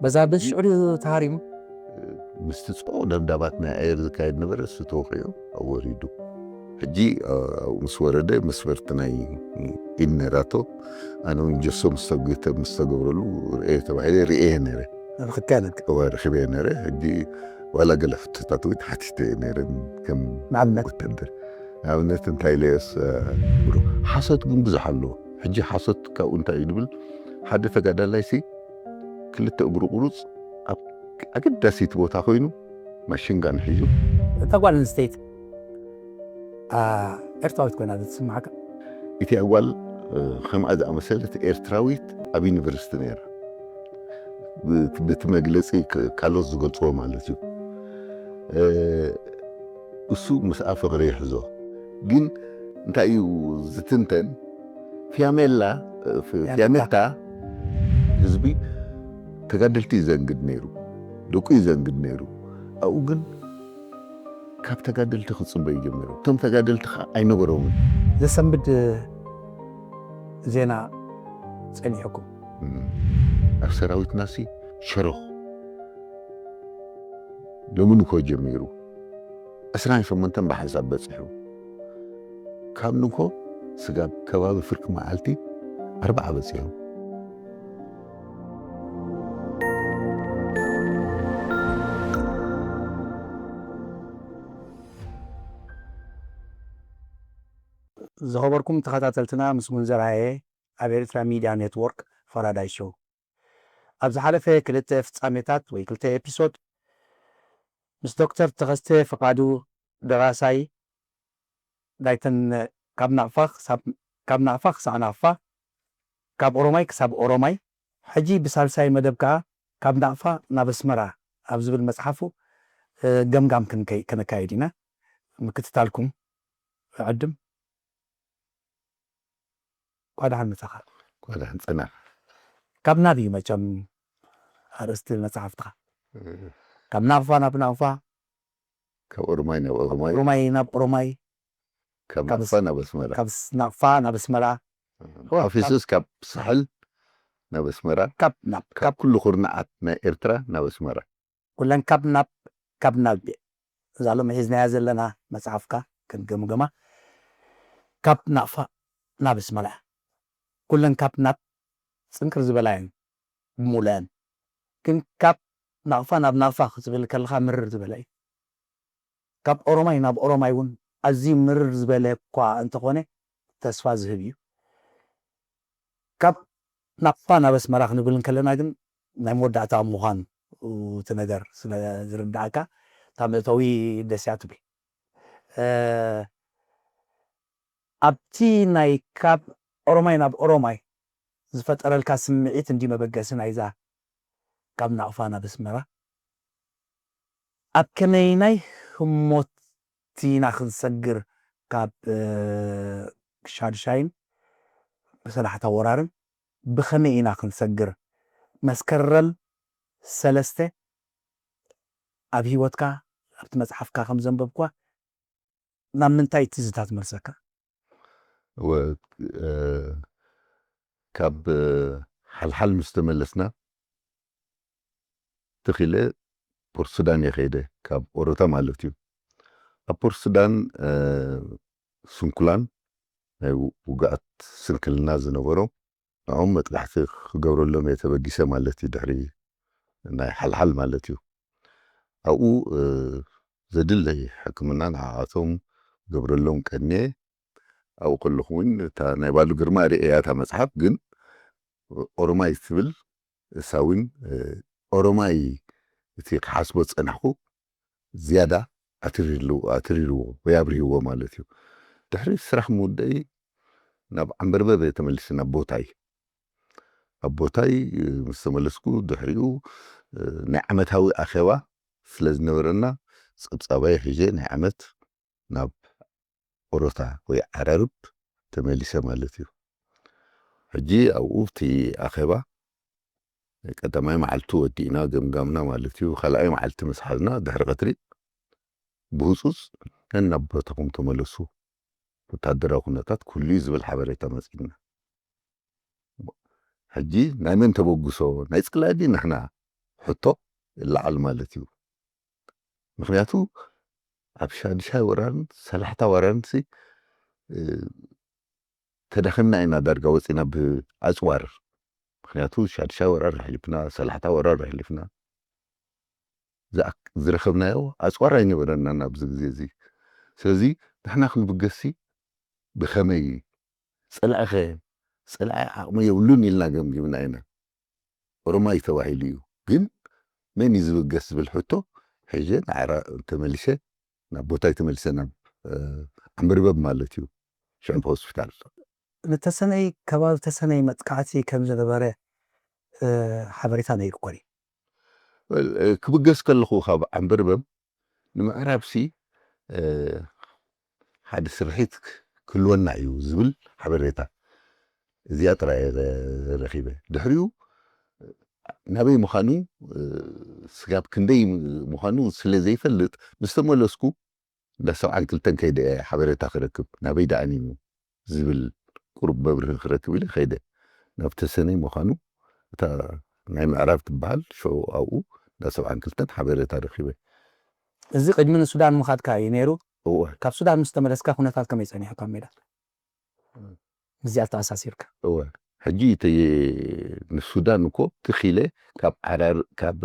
በዛ በዚ ሽዑ ድዩ ተሃሪሙ? ምስቲ ጽዑቕ ደብዳባት ናይ ኣየር ዝካየድ ነበረ፣ እሱ ተወቒዑ ኣብኡ ወሪዱ። ሕጂ ኣብኡ ምስ ወረደ መስፈርቲ ናይ ኢድ ነራቶ፣ ኣነ እውን ጀሶ ምስ ተገ- ምስ ተገብረሉ ርእየ ተባሂለ ርእየ ነረ። ርኽብካያ ነካ እወ፣ ረኺበ ነረ። ሕጂ ዋላ ገለ ሕቶታት እውን ሓቲተ ነረ ከም ንኣብነት ወተደር። ንኣብነት እንታይ ኢለዮስ ብሎ ሓሶት ግን ብዙሕ ኣለዎ። ሕጂ ሓሶት ካብኡ እንታይ እዩ ዝብል፣ ሓደ ተጋዳላይ ሲ ክልተ እግሩ ቁሩፅ ኣብ ኣገዳሲት ቦታ ኮይኑ ማሽንጋን ሒዙ እታ ጓል ኣንስተይቲ ኣ፣ ኤርትራዊት ኮይና ዝስማዓካ እቲ ኣጓል ከምኣ ዝኣመሰለት ኤርትራዊት ኣብ ዩኒቨርሲቲ ነይራ። ብቲ መግለፂ ካልኦት ዝገልፅዎ ማለት እዩ። እሱ ምስኣ ፍቕሪ ይሕዞ። ግን እንታይ እዩ ዝትንተን፣ ፊያሜላ ፊያሜታ ህዝቢ ተጋደልቲ ይዘንግድ ነይሩ፣ ደቁ ይዘንግድ ነይሩ። ኣብኡ ግን ካብ ተጋደልቲ ክፅበ ይጀምሩ። እቶም ተጋደልቲ ከዓ ኣይነበሮምን። ዘሰንብድ ዜና ጸኒሕኩም ኣብ ሰራዊትና ሲ ሸረኹ ሎሚ ንኮ ጀሚሩ ዕስራን ሸሞንተን ብሓንሳብ በፂሑ። ካብ ንኮ ስጋብ ከባቢ ፍርቂ መዓልቲ ኣርባዓ በፂሑ። ዝኸበርኩም ተኸታተልትና፣ ምስጉን ዘርኣየ ኣብ ኤርትራ ሚድያ ኔትወርክ ፈራዳይ ሾው። ኣብ ዝሓለፈ ክልተ ፍጻሜታት ወይ ክልተ ኤፒሶድ ምስ ዶክተር ተኸስተ ፍቓዱ ደራሳይ ናይተን ካብ ናቕፋ ክሳብ ካብ ናቕፋ ክሳብ ናቕፋ፣ ካብ ኦሮማይ ክሳብ ኦሮማይ፣ ሕጂ ብሳልሳይ መደብ ከኣ ካብ ናቕፋ ናብ ኣስመራ ኣብ ዝብል መጽሓፉ ገምጋም ከነካይድ ኢና። ምክትታልኩም እዕድም። ኳ ደሓን መጻኻ። ኳ ደሓን ጸናሕ። ካብ ናብ እዩ መቸም ኣርእስቲ መጽሓፍትኻ። ካብ ናቕፋ ናብ ናቕፋ፣ ካብ ኦሮማይ ናብ ኦሮማይ፣ ኦሮማይ ናብ ኦሮማይ፣ ካብ ካብ ናቕፋ ናብ ኣስመራ፣ ካብ ናቕፋ ናብ ኣስመራ፣ ኣፊሱስ ካብ ሳሕል ናብ ኣስመራ፣ ካብ ናብ ካብ ኩሉ ኩርናዓት ናይ ኤርትራ ናብ ኣስመራ። ኩለን ካብ ናብ ካብ ናብ እየ። እዛ ሎሚ ሒዝናያ ዘለና መጽሓፍካ ክንገምገማ ካብ ናቕፋ ናብ ኣስመራ ኩለን ካብ ናብ ጽንክር ዝበላ እየን ብምሉአን። ግን ካብ ናቕፋ ናብ ናቕፋ ክትብል ከለኻ ምርር ዝበለ እዩ። ካብ ኦሮማይ ናብ ኦሮማይ እውን ኣዝዩ ምርር ዝበለ እኳ እንተኾነ ተስፋ ዝህብ እዩ። ካብ ናቕፋ ናብ ኣስመራ ክንብል እንከለና ግን ናይ መወዳእታ ምዃን እቲ ነገር ስለ ዝርዳእካ እታ መእተዊ ደስ እያ ትብል። ኣብቲ ናይ ካብ ኦሮማይ ናብ ኦሮማይ ዝፈጠረልካ ስምዒት እንዲ መበገሲ ናይዛ ካብ ናቕፋ ናብ ኣስመራ ኣብ ከመይናይ ህሞት ኢና ክንሰግር ካብ ሻድሻይን ብሰላሕታ ወራርን ብኸመይ ኢና ክንሰግር መስከረም ሰለስተ ኣብ ህይወትካ ኣብቲ መጽሓፍካ ከም ዘንበብኳ ናብ ምንታይ ትዝታ ትመልሰካ? ወ ካብ ሓልሓል ምስ ተመለስና ትኺለ ፖርት ሱዳን እየ ከይደ፣ ካብ ኦሮታ ማለት እዩ። ኣብ ፖርት ሱዳን ስንኩላን ናይ ውግኣት ስንክልና ዝነበሮም ንዕኦም መጥቃዕቲ ክገብረሎም እየ ተበጊሰ ማለት እዩ። ድሕሪ ናይ ሓልሓል ማለት እዩ። ኣብኡ ዘድለይ ሕክምና ንዓኣቶም ገብረሎም ቀንየ። ኣብኡ ከለኹ እውን እታ ናይ ባሉ ግርማ ርእያ እታ መጽሓፍ ግን ኦሮማይ ትብል እሳ እውን ኦሮማይ እቲ ክሓስቦ ዝጸናሕኩ ዝያዳ ኣትሪርዎ ወይ ኣብርህዎ ማለት እዩ። ድሕሪ ስራሕ ምውደይ ናብ ዓንበርበብ እየ ተመሊሰ ናብ ቦታይ። ኣብ ቦታይ ምስ ተመለስኩ ድሕሪኡ ናይ ዓመታዊ ኣኼባ ስለ ዝነበረና ጸብጻባይ ሒዘ ናይ ዓመት ናብ ኦሮታ ወይ ዓራርብ ተመሊሰ ማለት እዩ። ሕጂ ኣብኡ እቲ ኣኼባ ቀዳማይ መዓልቲ ወዲእና ገምጋምና ማለት እዩ። ካልኣይ መዓልቲ ምስ ሓዝና ድሕሪ ቀትሪ ብህጹጽ ነናብ ቦታኹም ተመለሱ፣ ወታደራዊ ኩነታት ኩሉ እዩ ዝብል ሓበሬታ መጺእና። ሕጂ ናይ መን ተበግሶ? ናይ ጽላኢ ድዩ ንሕና? ሕቶ ይለዓል ማለት እዩ። ምኽንያቱ ኣብ ሻድሻይ ወራርን ሰላሕታ ወራርን ሲ ተዳኺምና ኢና ዳርጋ ወፂና ብኣፅዋር። ምኽንያቱ ሻድሻይ ወራር ኣሕሊፍና፣ ሰላሕታ ወራር ኣሕሊፍና፣ ዝረኸብናዮ ኣፅዋር ኣይነበረና ናብዚ ግዜ እዚ። ስለዚ ንሕና ክንብገሲ ብኸመይ እዩ? ፀላኢኸ? ፀላኢ ዓቕሚ የብሉን ኢልና ገምጊምና ኢና። ኦሮማይ ተባሂሉ እዩ። ግን መን እዩ ዝብገስ ዝብል ሕቶ ሒዘ ንዓራ ተመሊሰ ናብ ቦታይ ተመሊሰ ናብ ዓምበርበብ ማለት እዩ ሽዕብ ሆስፒታል። ንተሰነይ ከባቢ ተሰነይ መጥቃዕቲ ከም ዝነበረ ሓበሬታ ነይሩ ኮኒ። ክብገስ ከለኹ ካብ ዓምበርበብ ንምዕራብሲ ሓደ ስርሒት ክህልወና እዩ ዝብል ሓበሬታ እዚኣ ጥራይ ረኺበ። ድሕሪኡ ናበይ ምዃኑ ስጋብ ክንደይ ምዃኑ ስለ ዘይፈልጥ ምስ ተመለስኩ እንዳ ሰብዓን ክልተን ከይደ እየ ሓበሬታ ክረክብ። ናበይ ደኣን እዩ ዝብል ቁሩብ መብርሂ ክረክብ ኢለ ከይደ። ናብ ተሰነይ ምዃኑ እታ ናይ ምዕራብ ትበሃል ሽዑ ኣብኡ እንዳ ሰብዓን ክልተን ሓበሬታ ረኺበ። እዚ ቅድሚ ንሱዳን ምኻድካ እዩ ነይሩ። እወ ካብ ሱዳን ምስ ተመለስካ ኩነታት ከመይ ጸኒሑ ካብ ሜዳ? ምስዚኣ ተኣሳሲርካ። እወ ሕጂ እቲ ንሱዳን እኮ ትኺለ ካብ ዓራር ካብ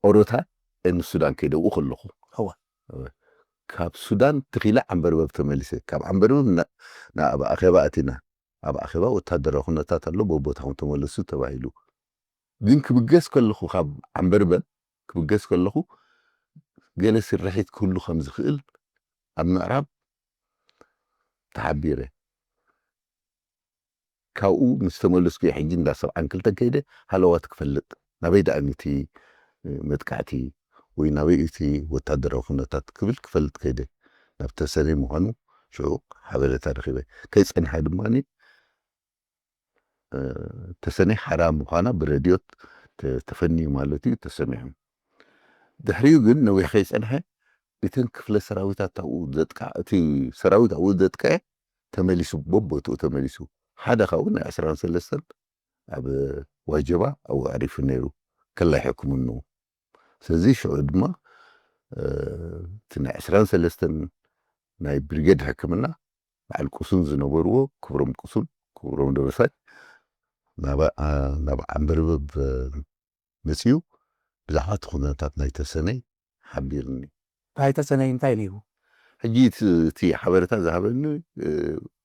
ኦሮታ ንሱዳን ከይደ ኣብኡ ከለኹ እወ። ካብ ሱዳን ትኺለ ዓምበርበብ ተመሊሰ። ካብ ዓምበርበብ ናብ ኣኼባ ኣቲና። ኣብ ኣኼባ ወታደራዊ ኩነታት ኣሎ፣ በቦታኹም ተመለሱ ተባሂሉ። ግን ክብገስ ከለኹ ካብ ዓምበርበብ ክብገስ ከለኹ ገለ ስርሒት ክህሉ ከም ዝኽእል ኣብ ምዕራብ ተሓቢረ። ካብኡ ምስ ተመለስኩ ሕጂ እንዳ ሰብዓን ክልተን ከይደ ሃለዋት ክፈልጥ ናበይ ደኣ እቲ መጥቃዕቲ ወይ ናበይ እቲ ወታደራዊ ኩነታት ክብል ክፈልጥ ከይደ ናብ ተሰነይ ምዃኑ ሽዑ ሓበሬታ ረኺበ። ከይጸንሐ ድማ ተሰነይ ሓራ ምዃና ብረድዮ ተፈንዩ ማለት እዩ ተሰሚዑ። ድሕሪኡ ግን ነዊሕ ከይጸንሐ እተን ክፍለ ሰራዊታት ኣብኡ ዘጥቃ እቲ ሰራዊት ኣብኡ ዘጥቀዐ ተመሊሱ በቦትኡ ተመሊሱ ሓደ ካብኡ ናይ ዕስራን ሰለስተን ኣብ ዋጀባ ኣብኡ ኣዕሪፉ ነይሩ ከላይ ሕክምንኡ። ስለዚ ሽዑ ድማ እቲ ናይ ዕስራን ሰለስተን ናይ ብሪጌድ ሕክምና በዓል ቁሱን ዝነበርዎ ክብሮም ቁሱን ክብሮም ደበሳይ ናብ ዓምበርበብ መፅዩ ብዛዕባ እቲ ኩነታት ናይ ተሰነይ ሓቢርኒ። ብሃይተ ሰነይ እንታይ ነይሩ? ሕጂ እቲ ሓበሬታ ዝሃበኒ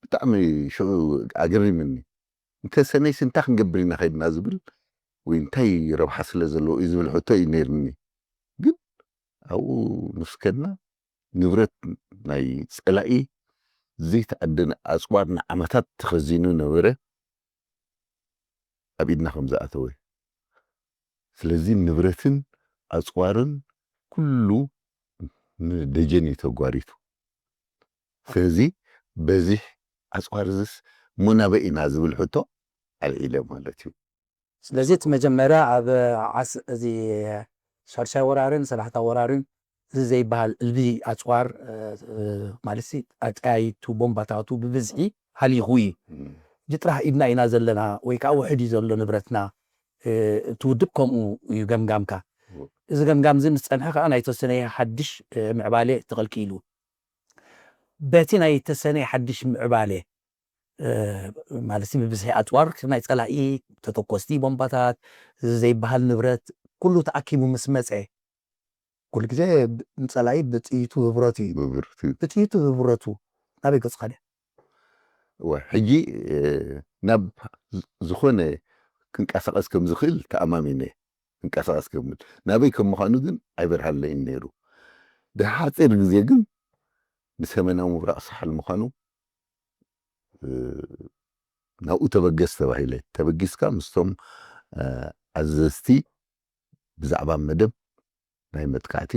ብጣዕሚ ሽዑ ኣገሪምኒ። እንተ ሰነይስ እንታይ ክንገብር ኢና ከድና ዝብል ወይ እንታይ ረብሓ ስለ ዘለዎ እዩ ዝብል ሕቶ እዩ ነይርኒ። ግን ኣብኡ ምስ ከድና ንብረት ናይ ፀላኢ ዘይተኣደነ ኣፅዋር ንዓመታት ተኸዚኑ ነበረ ኣብ ኢድና ከም ዝኣተወ። ስለዚ ንብረትን ኣፅዋርን ኩሉ ንደጀን እዩ ተጓሪቱ። ስለዚ በዚ ኣፅዋር እዝስ እሞ ናበይ ኢና ዝብል ሕቶ ኣልዒለ ማለት እዩ። ስለዚ እቲ መጀመርያ ኣብ ዓስ እዚ ሻድሻይ ወራርን ሰላሕታ ወራርን እዚ ዘይበሃል እልቢ ኣፅዋር ማለት ኣጠያይቱ ቦምባታቱ ብብዝሒ ሃሊኹ እዩ። ሕጂ ጥራሕ ኢድና ኢና ዘለና ወይ ከዓ ውሕድ እዩ ዘሎ ንብረትና። እቲ ውድብ ከምኡ እዩ ገምጋምካ። እዚ ገምጋም እዚ ምስ ፀንሐ ከዓ ናይ ተወሰነ ሓድሽ ምዕባለ ተቐልቂሉ። በቲ ናይ ተሰነ ሓድሽ ምዕባለ ማለት ብብዝሒ ኣፅዋር ናይ ፀላኢ ተተኮስቲ ቦምባታት ዘይበሃል ንብረት ኩሉ ተኣኪቡ ምስ መፀ ኩሉ ግዜ ንፀላኢ ብጥይቱ ብብረቱ እዩ። ብብርቱ ብጥይቱ ብብረቱ ናበይ ገፅካ ድያ? እወ ሕጂ ናብ ዝኾነ ክንቀሳቐስ ከም ዝኽእል ተኣማሚነ ክንቀሳቐስ ከም ናበይ ከም ምዃኑ ግን ኣይበርሃለይን ነይሩ። ድሓፂር ግዜ ግን ንሰሜናዊ ምብራቕ ሳሕል ምዃኑ ናብኡ ተበገስ ተባሂለ። ተበጊስካ ምስቶም ኣዘዝቲ ብዛዕባ መደብ ናይ መጥቃዕቲ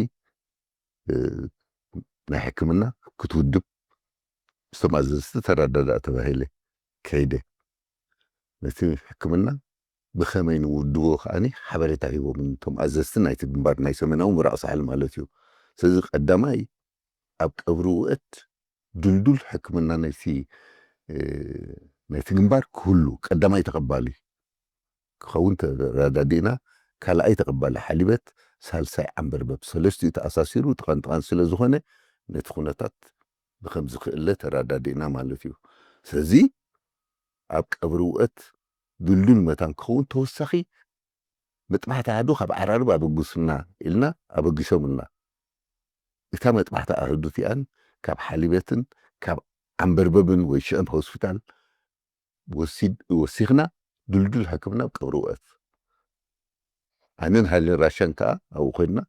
ናይ ሕክምና ክትውድብ ምስቶም ኣዘዝቲ ተረዳዳእ ተባሂለ ከይደ። ነቲ ሕክምና ብኸመይ ንውድቦ ከዓኒ ሓበሬታ ሂቦም እቶም ኣዘዝቲ ናይቲ ግንባር ናይ ሰሜናዊ ምብራቕ ሳሕል ማለት እዩ። ስለዚ ቀዳማይ ኣብ ቀብሪ ውእት ድልዱል ሕክምና ናይቲ ናይቲ ግንባር ክህሉ ቀዳማይ ተቐባሊ ክኸውን ተረዳዲእና። ካልኣይ ተቐባሊ ሓሊበት፣ ሳልሳይ ዓንበርበብ፣ ሰለስቲኡ ተኣሳሲሩ ጥቓን ጥቓን ስለ ዝኾነ ነቲ ኩነታት ብኸምዚ ክእለ ተረዳዲእና ማለት እዩ። ስለዚ ኣብ ቀብሪ ውእት ድልዱል መታን ክኸውን ተወሳኺ መጥባሕቲ ኣሃዱ ካብ ዓራርብ ኣበግሱና ኢልና ኣበጊሶምና። እታ መጥባሕቲ ኣሃዱ እቲኣን ካብ ሓሊበትን ካብ ዓንበርበብን ወይ ሽዕብ ሆስፒታል ወሲድ-፣ ወሲኽና ድልዱል ሕክምና ኣብ ቀብሪ ውእት። ኣነን ሃይለ ራሻን ከኣ ኣብኡ ኮይንና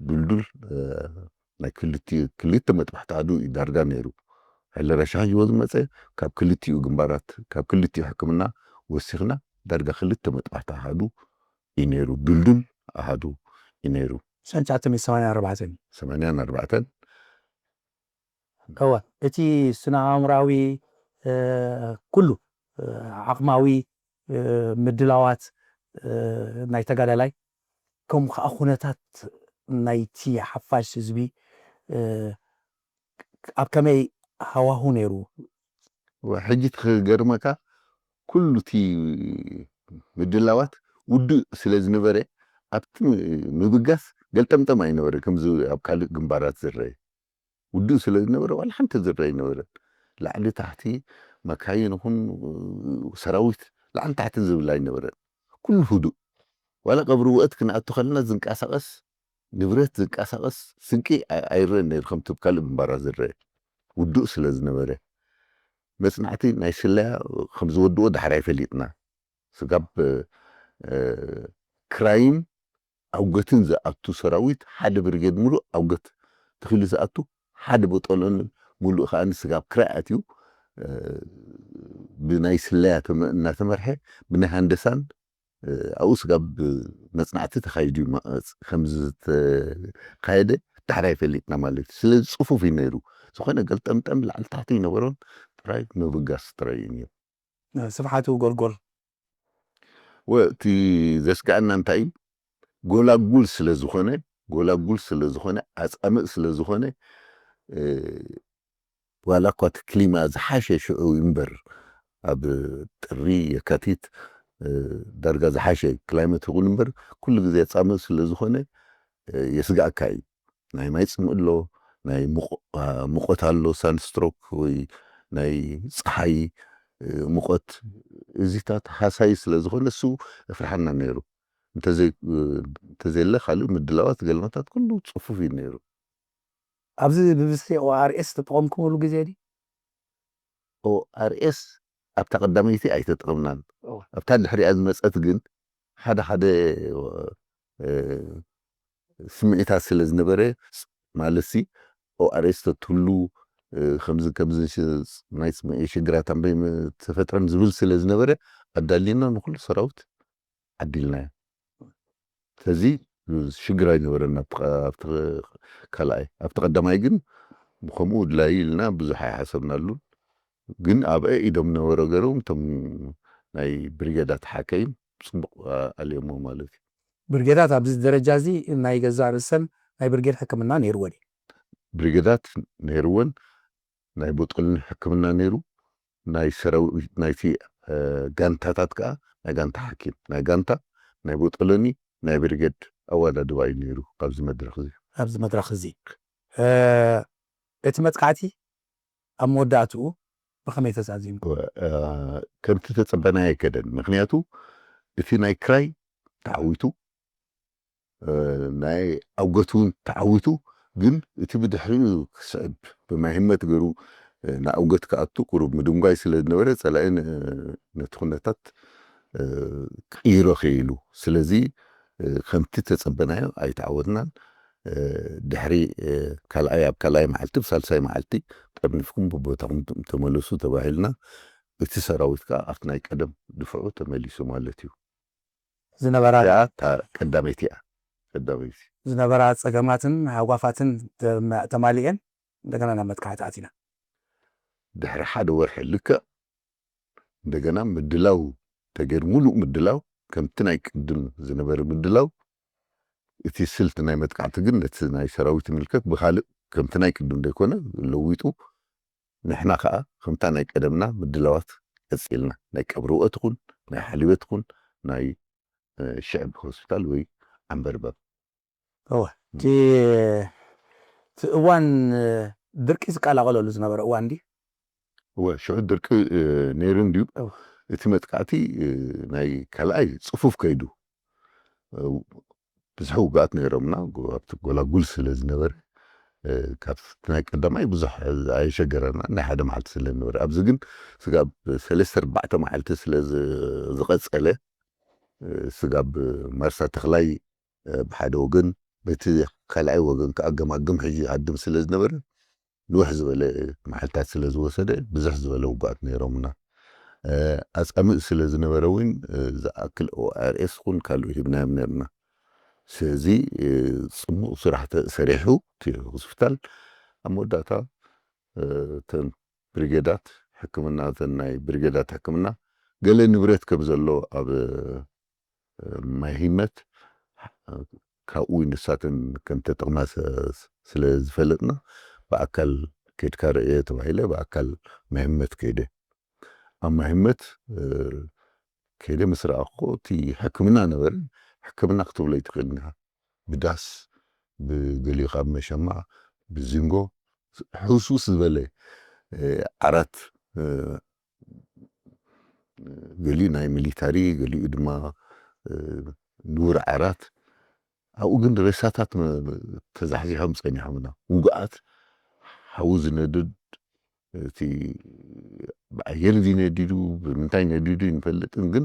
ድልዱል፣ እ፣ ናይ ክልቲ-፣ ክልተ መጥባሕቲ ኣሃዱ እዩ ዳርጋ ነይሩ። ሃይለ ራሻ ሒዝዎ ዝመጸ ካብ ክልቲኡ ግንባራት፣ ካብ ክልቲኡ ሕክምና ወሲኽና ዳርጋ ክልተ መጥባሕቲ ኣሃዱ እዩ ነይሩ። ድልዱል ኣሃዱ እዩ ነይሩ። ሸንጫትም ሰማንያን ኣርባዕተን። ሰማንያን ኣርባዕተን። እወ፣ እቲ ስነ ኣእምራዊ፣ እ፣ ኩሉ፣ እ፣ ዓቕማዊ፣ እ፣ ምድላዋት፣ እ፣ ናይ ተጋዳላይ፣ ከምኡ ከኣ ኩነታት ናይቲ ሓፋሽ ህዝቢ፣ እ፣ ኣብ ከመይ ሃዋሁ ነይሩ? ወ-፣ ሕጂ እቲ ክገርመካ፣ ኩሉ እቲ ምድላዋት ውዱእ ስለ ዝነበረ፣ ኣብቲ ም-፣ ምብጋስ ገልጠምጠም ኣይነበረ፣ ከምዚ ኣብ ካልእ ግንባራት ዝረአ። ውዱእ ስለ ዝነበረ፣ ዋላ ሓንቲ ዝረአ ኣይነበረን። ላዕሊ ታሕቲ፣ መካይን ይኹን ሰራዊት ላዕሊ ታሕቲ ዝብል ኣይነበረን። ኩሉ ህዱእ። ዋላ ቀብሪ ውእት ክንኣቱ ከለና ዝንቀሳቐስ ንብረት፣ ዝንቀሳቐስ ስንቂ ኣይ-፣ ኣይረአን ነይሩ፣ ከምቲ ኣብ ካልእ ግንባራት ዝረአ። ውዱእ ስለ ዝነበረ። መጽናዕቲ ናይ ስለያ ከም ዝወድኦ ዳሕራይ ፈሊጥና። ስጋብ፣ እ፣ ክራይን ኣውገትን ዝኣቱ ሰራዊት፣ ሓደ ብርጌድ ሙሉእ ኣውገት ተኺሉ ዝኣቱ፣ ሓደ ቦጦሎኒ ሙሉእ ከኣ ስጋብ ክራይ ኣትዩ፣ እ፣ ብናይ ስለያ ተመ-፣ እናተመርሐ፣ ብናይ ሃንደሳን፣ እ፣ ኣብኡ ስጋብ መጽናዕቲ ተኻይዱ እዩ፣ መ-፣ ከምዚ ዝተኻየደ ዳሕራይ ፈሊጥና ማለት እዩ። ስለዚ ጽፉፍ እዩ ነይሩ። ዝኾነ ገልጠምጠም ላዕሊ ታሕቲ ኣይነበሮን፣ ጥራይ ምብጋስ ጥራይ እዩ ነይሩ። ስብሓቱ ጎልጎል። ወ-፣ እቲ ዘስግኣና እንታይ እዩ? ጎላጉል ስለ ዝኾነ፣ ጎላጉል ስለ ዝኾነ፣ ኣጻምእ ስለ ዝኾነ፣ እ፣ ዋላ እኳ እቲ ክሊማ ዝሓሸ ሽዑ እምበር፣ ኣብ ጥሪ፣ የካቲት፣ እ፣ ዳርጋ ዝሓሸ ክላይመት ይኹን እምበር፣ ኩሉ ግዜ ኣጻምእ ስለ ዝኾነ፣ እ፣ የስግኣካ እዩ። ናይ ማይ ጽምእ ኣሎ፣ ናይ ሙቕ-፣ ኣ፣ ሙቐት ኣሎ፣ ሳንስትሮክ ወይ ናይ ጸሓይ፣ እ፣ ሙቐት፣ እዚታት ሃሳዪ ስለ ዝኾነ እሱ የፍርሓና ነይሩ። እንተዘይ-፣ እ፣ እንተዘየለ ካልእ ምድላዋት ገልመታት ኩሉ ጽፉፍ እዩ ነይሩ። ኣብዚ ብብዝሒ ኦኣርኤስ ተጠቐምኩምሉ ግዜ ድዩ? ኦኣርኤስ ኣብታ ቀዳመይቲ ኣይተጠቐምናን። እወ። ኣብታ ድሕሪኣ ዝመጸት ግን ሓደ ሓደ፣ እ፣ ስምዒታት ስለ ዝነበረ፣ ማለትሲ ኦኣርኤስ ተትህሉ፣ እ፣ ከምዚ ከምዚ ሽ-፣ ናይ ስምዒት ሽግራት ኣምበይ ተፈጥረን ዝብል ስለ ዝነበረ፣ ኣዳሊና ንኹሉ ሰራዊት ዓዲልናዮ። ስለዚ ሽግር ኣይነበረን ኣብቲ ቀ-፣ ኣብቲ ካልኣይ። ኣብቲ ቀዳማይ ግን ብኸምኡ ድላዩ ኢልና ብዙሕ ኣይሓሰብናሉን። ግን ኣብአ ኢዶም ነበረ ገይሮም እቶም ናይ ብሪጌዳት ሓከይም ጽቡቕ ኣልዮሞ ማለት እዩ። ብርጌዳት ኣብዚ ደረጃ እዚ ናይ ገዛእ ርእሰን ናይ ብርጌድ ሕክምና ነይርወን እዩ። ብሪጌዳት ነይርወን፣ ናይ ቦጠልን ሕክምና ነይሩ፣ ናይ ሰራዊት ናይቲ፣ እ፣ ጋንታታት ከኣ ናይ ጋንታ ሓኪም፣ ናይ ጋንታ፣ ናይ ቦጠለኒ፣ ናይ ብሪጌድ ኣወዳድባ እዩ ነይሩ ኣብዚ መድረኽ እዚ። ኣብዚ መድረኽ እዚ። እ፣ እቲ መጥቃዕቲ ኣብ መወዳእትኡ ብኸመይ ተዛዚሙ? እ፣ ከምቲ ተጸበናዮ ኣይከደን። ምኽንያቱ እቲ ናይ ክራይ ተዓዊቱ፣ እ፣ ናይ ኣውገት እውን ተዓዊቱ፣ ግን እቲ ብድሕሪኡ ክስዕብ ብማይ ህመት ገይሩ፣ እ፣ ንኣውገት ክኣቱ ቁሩብ ምድንጓይ ስለ ዝነበረ፣ ጸላኢ ን-፣ ነቲ ኩነታት፣ እ፣ ክቕይሮ ክኢሉ። ስለዚ፣ እ፣ ከምቲ ተጸበናዮ ኣይተዓወትናን። እ፣ ድሕሪ፣ እ፣ ካልኣይ፣ ኣብ ካልኣይ መዓልቲ፣ ብሳልሳይ መዓልቲ ጠርኒፍኩም ብቦታኹም ተመለሱ ተባሂልና፣ እቲ ሰራዊት ከኣ ኣብቲ ናይ ቀደም ድፍዑ ተመሊሱ ማለት እዩ። ዝነበራ እዚኣ እታ ቀዳመይቲ እያ። ቀዳመይቲ። ዝነበራ ጸገማትን ሃጓፋትን ተማ-፣ ተማሊኤን እንደገና ናብ መጥቃዕቲ ኣቲና። ድሕሪ ሓደ ወርሒ ልክዕ እንደገና ምድላው ተገይሩ፣ ሙሉእ ምድላው፣ ከምቲ ናይ ቅድም ዝነበረ ምድላው፣ እቲ ስልቲ ናይ መጥቃዕቲ ግን ነቲ ናይ ሰራዊት ይምልከት፣ ብኻልእ ከምቲ ናይ ቅድም ዘይኮነ ለዊጡ፣ ንሕና ከኣ ከምታ ናይ ቀደምና ምድላዋት ቀጺልና፣ ናይ ቀብሪ ውእት ይኹን፣ ናይ ሓሊበት ይኹን፣ ናይ ሽዕብ ሆስፒታል ወይ ዓንበርበብ። እወ እቲ እቲ እዋን ድርቂ ዝቀላቐለሉ ዝነበረ እዋን ድዩ? እወ ሽዑ ድርቂ ነይሩ እንድዩ። እቲ መጥቃዕቲ ናይ ካልኣይ ፅፉፍ ከይዱ፣ ብዙሕ ውግኣት ነይሮምና ኣብቲ ጎላጉል ስለ ዝነበረ፣ ካብ ናይ ቀዳማይ ብዙሕ ኣየሸገረና ናይ ሓደ መዓልቲ ስለ ዝነበረ፣ ኣብዚ ግን ስጋብ ሰለስተ ኣርባዕተ መዓልቲ ስለ ዝቐፀለ፣ ስጋብ ማርሳ ተኽላይ ብሓደ ወገን፣ በቲ ካልኣይ ወገን ከዓ ገማግም ሕጂ ሃድም ስለ ዝነበረ፣ ንውሕ ዝበለ መዓልታት ስለ ዝወሰደ፣ ብዙሕ ዝበለ ውግኣት ነይሮምና። ኣፃምእ ስለ ዝነበረ እውን ዝኣክል ኦኣርኤስ ኹን ካልኡ ሂብናዮም ነርና። ስለዚ ፅሙቕ ስራሕ ሰሪሑ እቲ ሆስፒታል ኣብ መወዳእታ እተን ብሪጌዳት ሕክምና፣ እተን ናይ ብሪጌዳት ሕክምና፣ ገለ ንብረት ከም ዘሎ ኣብ ማይ ሂመት፣ ካብኡ ንሳተን ከም ተጠቕማ ስለ ዝፈለጥና፣ ብኣካል ከድካ ርእየ ተባሂለ ብኣካል ማይ ሂመት ከይደ። ኣብ ማይ ሂመት ከይደ ምስ ረኣኹ፣ እቲ ሕክምና ነበረ። ሕክምና ክትብሎ ኣይትኽእልን ኢኻ። ብዳስ፣ ብገሊኡ ካብ መሸማዕ፣ ብዚንጎ፣ ሕውስውስ ዝበለ ዓራት፣ ገሊኡ ናይ ሚሊታሪ፣ ገሊኡ ድማ ንቡር ዓራት። ኣብኡ ግን ሬሳታት ተዛሕዚሖም ጸኒሖምና። ውግኣት፣ ሓዊ ዝነድድ፣ እቲ ብኣየር ድዩ ነዲዱ፣ ብምንታይ ነዲዱ ኣይንፈልጥን፣ ግን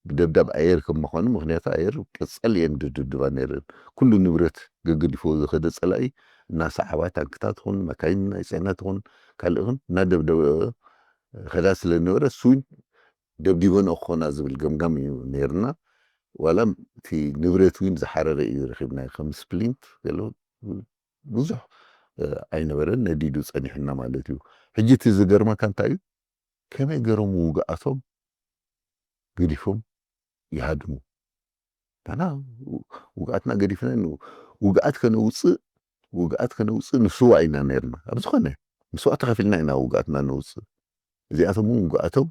ብደብዳብ ኣየር ከም ምዃኑ፣ ምኽንያቱ ኣየር ቀጸል እየን ዝድብድባ ነይረን። ኩሉ ንብረት ገገዲፍዎ ዝኸደ ጸላኢ እናሰዓባ፣ ታንክታት ኹን መካይን ናይ ጽዕነት ኹን ካልእ ኹን እናደብደበ ኸዳ ስለ ዝነበረ፣ እሱ እውን ደብዲበንኦ ክኾና ዝብል ገምጋም እዩ ነይርና። ዋላ እቲ ንብረት እውን ዝሓረረ እዩ ረኺብናዮ፣ ከም ስፕሊንት ገለ ብዙሕ ኣይነበረን፣ ነዲዱ ጸኒሕና ማለት እዩ። ሕጂ እቲ ዝገርመካ እንታይ እዩ? ከመይ ገይሮም ውግኣቶም ገዲፎም ይሃድሙ? ንሕና ውግኣትና ገዲፍና፣ ውግኣት ከነውፅእ፣ ውግኣት ከነውፅእ ንስዋ ኢና ነርና። ኣብ ዝኾነ ምስዋ ተኸፊልና ኢና ውግኣትና ነውፅእ። እዚኣቶም እውን ውግኣቶም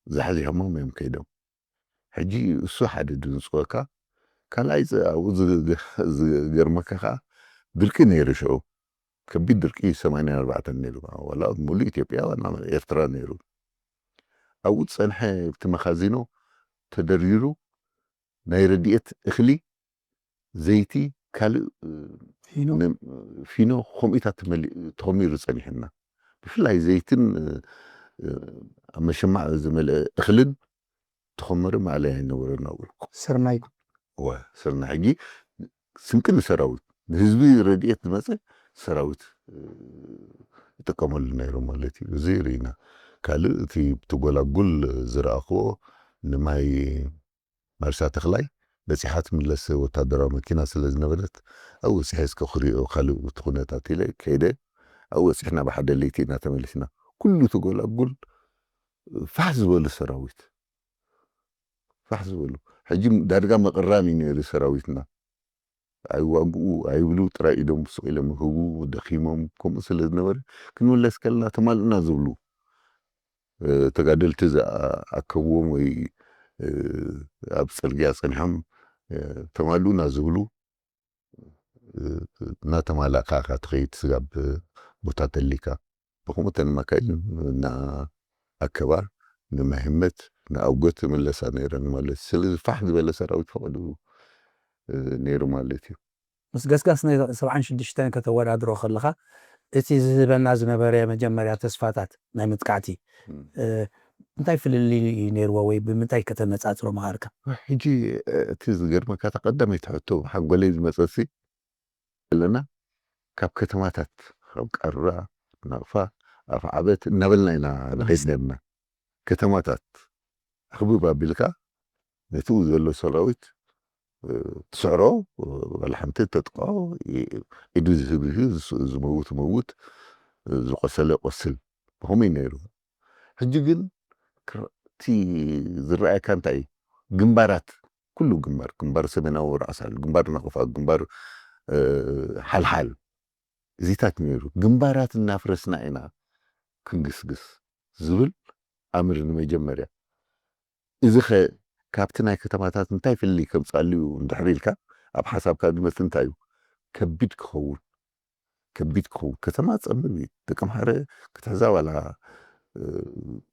ዛሕዚሖሞም እዮም ከይዶም። ሕጂ እሱ ሓደ ድንፅወካ፣ ካልኣይ ኣብኡ ዝገርመካ ከዓ ድርቂ ነይሩ ሽዑ። ከቢድ ድርቂ ሰማንያን ኣርባዕተን ነይሩ። ዋላ ሙሉእ ኢትዮጵያ ዋና ኤርትራ ነይሩ። ኣብኡ ዝፀንሐ እቲ መኻዚኖ ተደርዲሩ ናይ ረድኤት እኽሊ፣ ዘይቲ፣ ካልእ ፊኖ ከምኡታት ተኾሚሩ ፀኒሕና። ብፍላይ ዘይትን ኣብ መሸማዕ ዝመልአ እኽልን ተኾመረ ማእለያ ኣይነበረን ኣብኡ። ስርናይ እወ፣ ስርናይ። ሕጂ ስንቂ ንሰራዊት፣ ንህዝቢ ረድኤት ዝመፀ ሰራዊት ይጥቀመሉ ነይሩ ማለት እዩ። እዚ ርኢና። ካልእ እቲ ብትጎላጉል ዝረኣኽዎ ንማይ ማርሻ ተኽላይ በፂሓ ትምለስ ወታደራዊ መኪና ስለ ዝነበረት፣ ኣብኡ በፂሐ እስከ ክሪኦ ካልእ እቲ ኩነታት ኢለ ከይደ። ኣብኡ በፂሕና ብሓደ ለይቲ ኢና ተመሊስና። ኩሉ ተጎላጉል ፋሕ ዝበሉ ሰራዊት፣ ፋሕ ዝበሉ። ሕጂ ዳርጋ ምቕራም እዩ ነይሩ ሰራዊትና። ኣይዋግኡ ኣይብሉ፣ ጥራይ ኢዶም ስቕ ኢሎም ይህቡ፣ ደኺሞም። ከምኡ ስለ ዝነበረ፣ ክንምለስ ከለና ተማልኡና ዝብሉ ተጋደልቲ ዝኣከብዎም ወይ ኣብ ፅርግያ ፀኒሖም ተማልኡና ዝብሉ፣ እናተማላእካ ኢኻ ትኸይድ። ስጋብ ቦታ ተሊካ ብኸምኡ ተን መካይን እናኣከባ ንመህመት ንኣውገት ይምለሳ ነይረን ማለት እዩ። ስለዚ ፋሕ ዝበለ ሰራዊት ፈቐዱ ነይሩ ማለት እዩ። ምስ ገስጋስ ናይ ሰብዓን ሽዱሽተን ከተወዳድሮ ከለኻ፣ እቲ ዝህበና ዝነበረ መጀመርያ ተስፋታት ናይ መጥቃዕቲ እንታይ ፍልልይ እዩ ነይርዎ ወይ ብምንታይ ከተነጻጽሮ ምሃርካ? ሕጂ እቲ ዝገርመካ፣ እታ ቀዳመይቲ ሕቶ ሓንጎለይ ዝመጸሲ ኣለና፣ ካብ ከተማታት፣ ካብ ቃራ፣ ናቕፋ፣ ኣፍዓበት እናበልና ኢና ንኸይድ ነርና። ከተማታት ሕክብብ ኣቢልካ ነቲኡ ዘሎ ሰራዊት ትስዕሮ፣ ዋላ ሓንቲ ተጥቅዖ፣ ኢዱ ዝህብ ይህብ፣ ዝመውት መውት፣ ዝቆሰለ ቆስል፣ ብኸመይ ነይሩ። ሕጂ ግን እቲ ዝረኣየካ እንታይ እዩ? ግንባራት፣ ኩሉ ግንባር፣ ግንባር ሰሜናዊ ራእሳል፣ ግንባር ናቕፋ፣ ግንባር ሓልሓል፣ እዚታት ነይሩ። ግንባራት እናፍረስና ኢና ክንግስግስ ዝብል ኣምር ንመጀመርያ። እዚ ኸ ካብቲ ናይ ከተማታት እንታይ ፍልይ ከምጻሉ እዩ እንድሕር ኢልካ ኣብ ሓሳብካ ግመት እንታይ እዩ ከቢድ ክኸውን ከቢድ ክኸውን። ከተማ ጸብብ እዩ። ደቂ ኣምሓረ ክትሕዛ ዋላ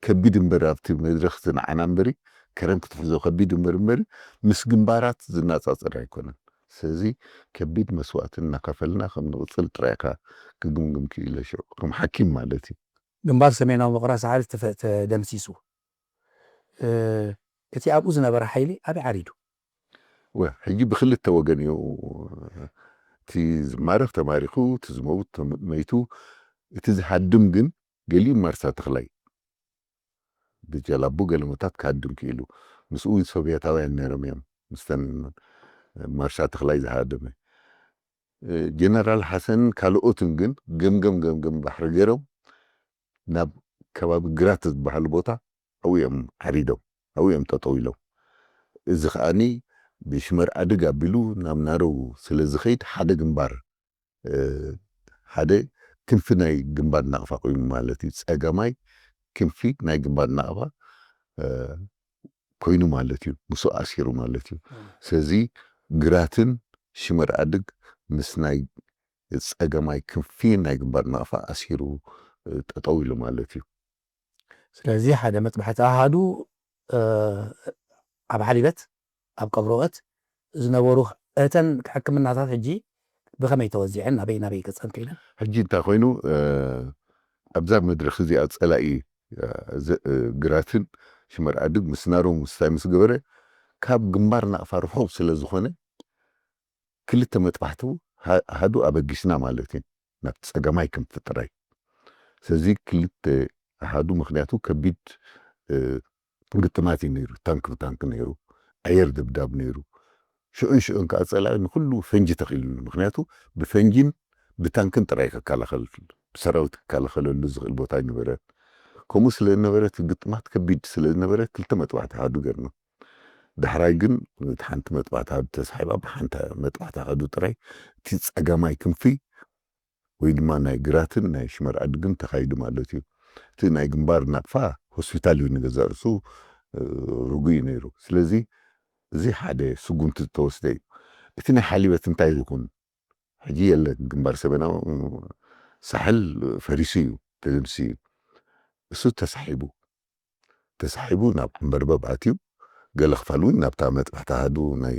ከቢድ እምበር ኣብቲ መድረኽ ዝነዓና እምበሪ ከረን ክትሕዞ ከቢድ እምበር እምበሪ ምስ ግንባራት ዝነጻጸር ኣይኮነን። ስለዚ ከቢድ መስዋእትን እናከፈልና ከም ንቕጽል ጥራይካ ክግምግም ክኢለ ሽዑ ከም ሓኪም ማለት እዩ። ግንባር ሰሜናዊ ምቕራ ሳሕል ተደምሲሱ እቲ ኣብኡ ዝነበረ ሓይሊ ኣበይ ዓሪዱ? ሕጂ ብክልተ ወገን እዩ እቲ ዝማረኽ ተማሪኹ እቲ ዝመውት መይቱ። እቲ ዝሃድም ግን ገሊኡ ማርሳ ተኽላይ ብጀላቡ ገለመታት ክሃድም ክኢሉ። ምስኡ ሶቪየታውያን ነይሮም እዮም ምስተን ማርሻ ተኽላይ ዝሃደመ። ጀነራል ሓሰንን ካልኦትን ግን ገምገም ገምገም ባሕሪ ገይሮም ናብ ከባቢ ግራት ዝበሃል ቦታ ኣብኡ እዮም ዓሪዶም ኣብኡ እዮም ጠጠው ኢሎም። እዚ ከዓኒ ብሽመር ኣድግ ኣቢሉ ናብ ናረው ስለ ዝኸይድ ሓደ ግንባር ሓደ ክንፊ ናይ ግንባር ናቕፋ ኮይኑ ማለት እዩ። ጸገማይ ክንፊ ናይ ግንባር ናቕፋ ኮይኑ ማለት እዩ። ምስ ኣሲሩ ማለት እዩ። ስለዚ ግራትን ሽመር ኣድግ ምስ ናይ ጸገማይ ክንፊ ናይ ግንባር ናቕፋ ኣሲሩ ጠጠው ኢሉ ማለት እዩ። ስለዚ ሓደ መጥባሕቲ ኣሃዱ ኣብ ሓሊበት ኣብ ቀብሮኦት ዝነበሩ እተን ሕክምናታት ሕጂ ብኸመይ ተወዚዐን ናበይ ናበይ ገጸን ክኢለን? ሕጂ እንታይ ኮይኑ ኣብዛ መድረኽ እዚኣ ጸላኢ ግራትን ሽመር ኣድግ ምስ ናሮም ምስታይ ምስ ገበረ ካብ ግንባር ናቕፋ ርሑቕ ስለ ዝኾነ ክልተ መጥባሕቱ ኣሃዱ ኣበጊስና ማለት እዩ ናብቲ ጸገማይ ክንፍጥራይ ስለዚ ክልተ ኣሃዱ ምክንያቱ ከቢድ ግጥማት እዩ ነይሩ። ታንክ ብታንክ ነይሩ፣ ኣየር ድብዳብ ነይሩ። ሽዑን ሽዑን ከዓ ፀላኢ ንኩሉ ፈንጂ ተኺሉሉ። ምክንያቱ ብፈንጂን ብታንክን ጥራይ ከከላኸል ብሰራዊት ክከላኸለሉ ዝኽእል ቦታ ኣይነበረን። ከምኡ ስለ ዝነበረ እቲ ግጥማት ከቢድ ስለ ዝነበረ ክልተ መጥባሕቲ ኣሃዱ ገርና። ዳሕራይ ግን እቲ ሓንቲ መጥባሕቲ ኣሃዱ ተሳሒባ ብሓንቲ መጥባሕቲ ኣሃዱ ጥራይ እቲ ፀገማይ ክንፊ ወይ ድማ ናይ ግራትን ናይ ሽመር ኣድግን ተኻይዱ ማለት እዩ። እቲ ናይ ግንባር ናቕፋ ሆስፒታል እዩ ንገዛእ ርእሱ ርጉእ እዩ ነይሩ። ስለዚ እዚ ሓደ ስጉምቲ ዝተወስደ እዩ። እቲ ናይ ሓሊበት እንታይ ይኹን ሕጂ የለን። ግንባር ሰሜናዊ ሳሕል ፈሪሱ እዩ፣ ተደምሲ እዩ። እሱ ተሳሒቡ ተሳሒቡ ናብ ዓንበርበብ ኣትዩ። ገለ ክፋል እውን ናብታ መጥባሕቲ ኣሃዱ ናይ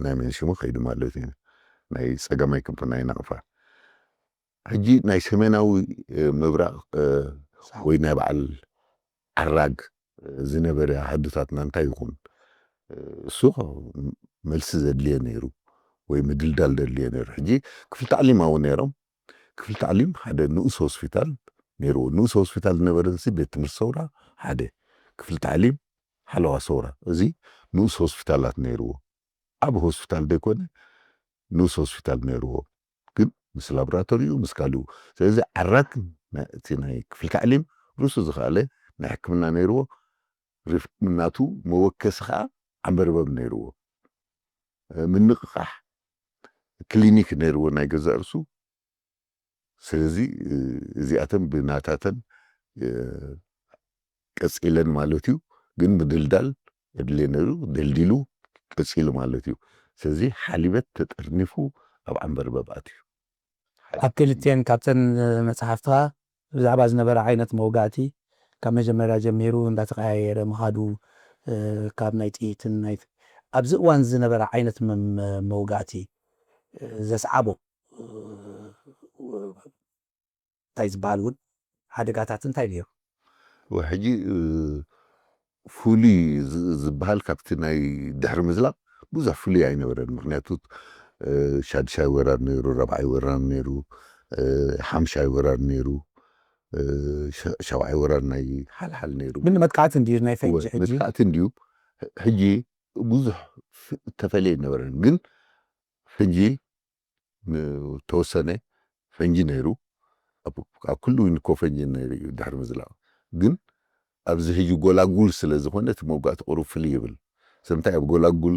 ናይ መንሽሙ ከይዱ ማለት እዩ። ናይ ጸገማይ ክንፊ ናይ ናቕፋ። ሕጂ ናይ ሰሜናዊ ምብራቕ ወይ ናይ በዓል ዓራግ ዝነበረ ኣሃዱታትና እንታይ ይኹን እሱ መልሲ ዘድልየ ነይሩ ወይ ምድልዳል ዘድልየ ነይሩ። ሕጂ ክፍሊ ታዕሊም ኣብኡ ነይሮም። ክፍሊ ታዕሊም ሓደ ንኡስ ሆስፒታል ነይርዎ። ንኡስ ሆስፒታል ዝነበረ ንሲ ቤት ትምህርቲ ሰውራ ሓደ፣ ክፍሊ ታዕሊም ሓለዋ ሰውራ፣ እዚ ንኡስ ሆስፒታላት ነይርዎ። ዓቢ ሆስፒታል ዘይኮነ ንኡስ ሆስፒታል ነይርዎ፣ ግን ምስ ላቦራቶሪኡ ምስ ካልኡ። ስለዚ ዓራግ እቲ ናይ ክፍሊ ታዕሊም ርእሱ ዝኸኣለ ናይ ሕክምና ነይርዎ። ናቱ መወከሲ ከዓ ዓንበርበብ ነይርዎ። ምንቕቓሕ ክሊኒክ ነይርዎ ናይ ገዛእ ርእሱ። ስለዚ እዚኣተን ብናታተን ቀፂለን ማለት እዩ። ግን ምድልዳል የድልየ ነይሩ፣ ደልዲሉ ቀፂሉ ማለት እዩ። ስለዚ ሓሊበት ተጠርኒፉ ኣብ ዓንበርበብ ኣትዩ። ኣብ ክልቲኤን ካብተን መፅሓፍትኻ ብዛዕባ ዝነበረ ዓይነት መውጋእቲ ካብ መጀመርያ ጀሚሩ እንዳተቀያየረ ምኻዱ ካብ ናይ ጥይትን ናይ ኣብዚ እዋን ዝነበረ ዓይነት መውጋእቲ ዘስዓቦ እንታይ ዝበሃል እውን ሓደጋታት እንታይ ነይሩ? ሕጂ ፍሉይ ዝበሃል ካብቲ ናይ ድሕሪ ምዝላቕ ብዙሕ ፍሉይ ኣይነበረን። ምክንያቱ ሻድሻይ ወራር ነይሩ፣ ረብዓይ ወራር ነይሩ፣ ሓምሻይ ወራር ነይሩ፣ ሸብዓይ ወራር ናይ ሓልሓል ነይሩ። ግን መጥቃዕቲ እንድዩ ናይ ፈንጂ ሕጂ መጥቃዕቲ እንድዩ። ሕጂ ብዙሕ ተፈልየ ነበረን ግን ሕጂ ንተወሰነ ፈንጂ ነይሩ። ኣብ ኩሉ ዊን እኮ ፈንጂ ነይሩ እዩ ድሕሪ ምዝላቕ። ግን ኣብዚ ሕጂ ጎላጉል ስለ ዝኾነ እቲ መውጋእቲ ቁሩብ ፍልይ ይብል። ስለምንታይ ኣብ ጎላጉል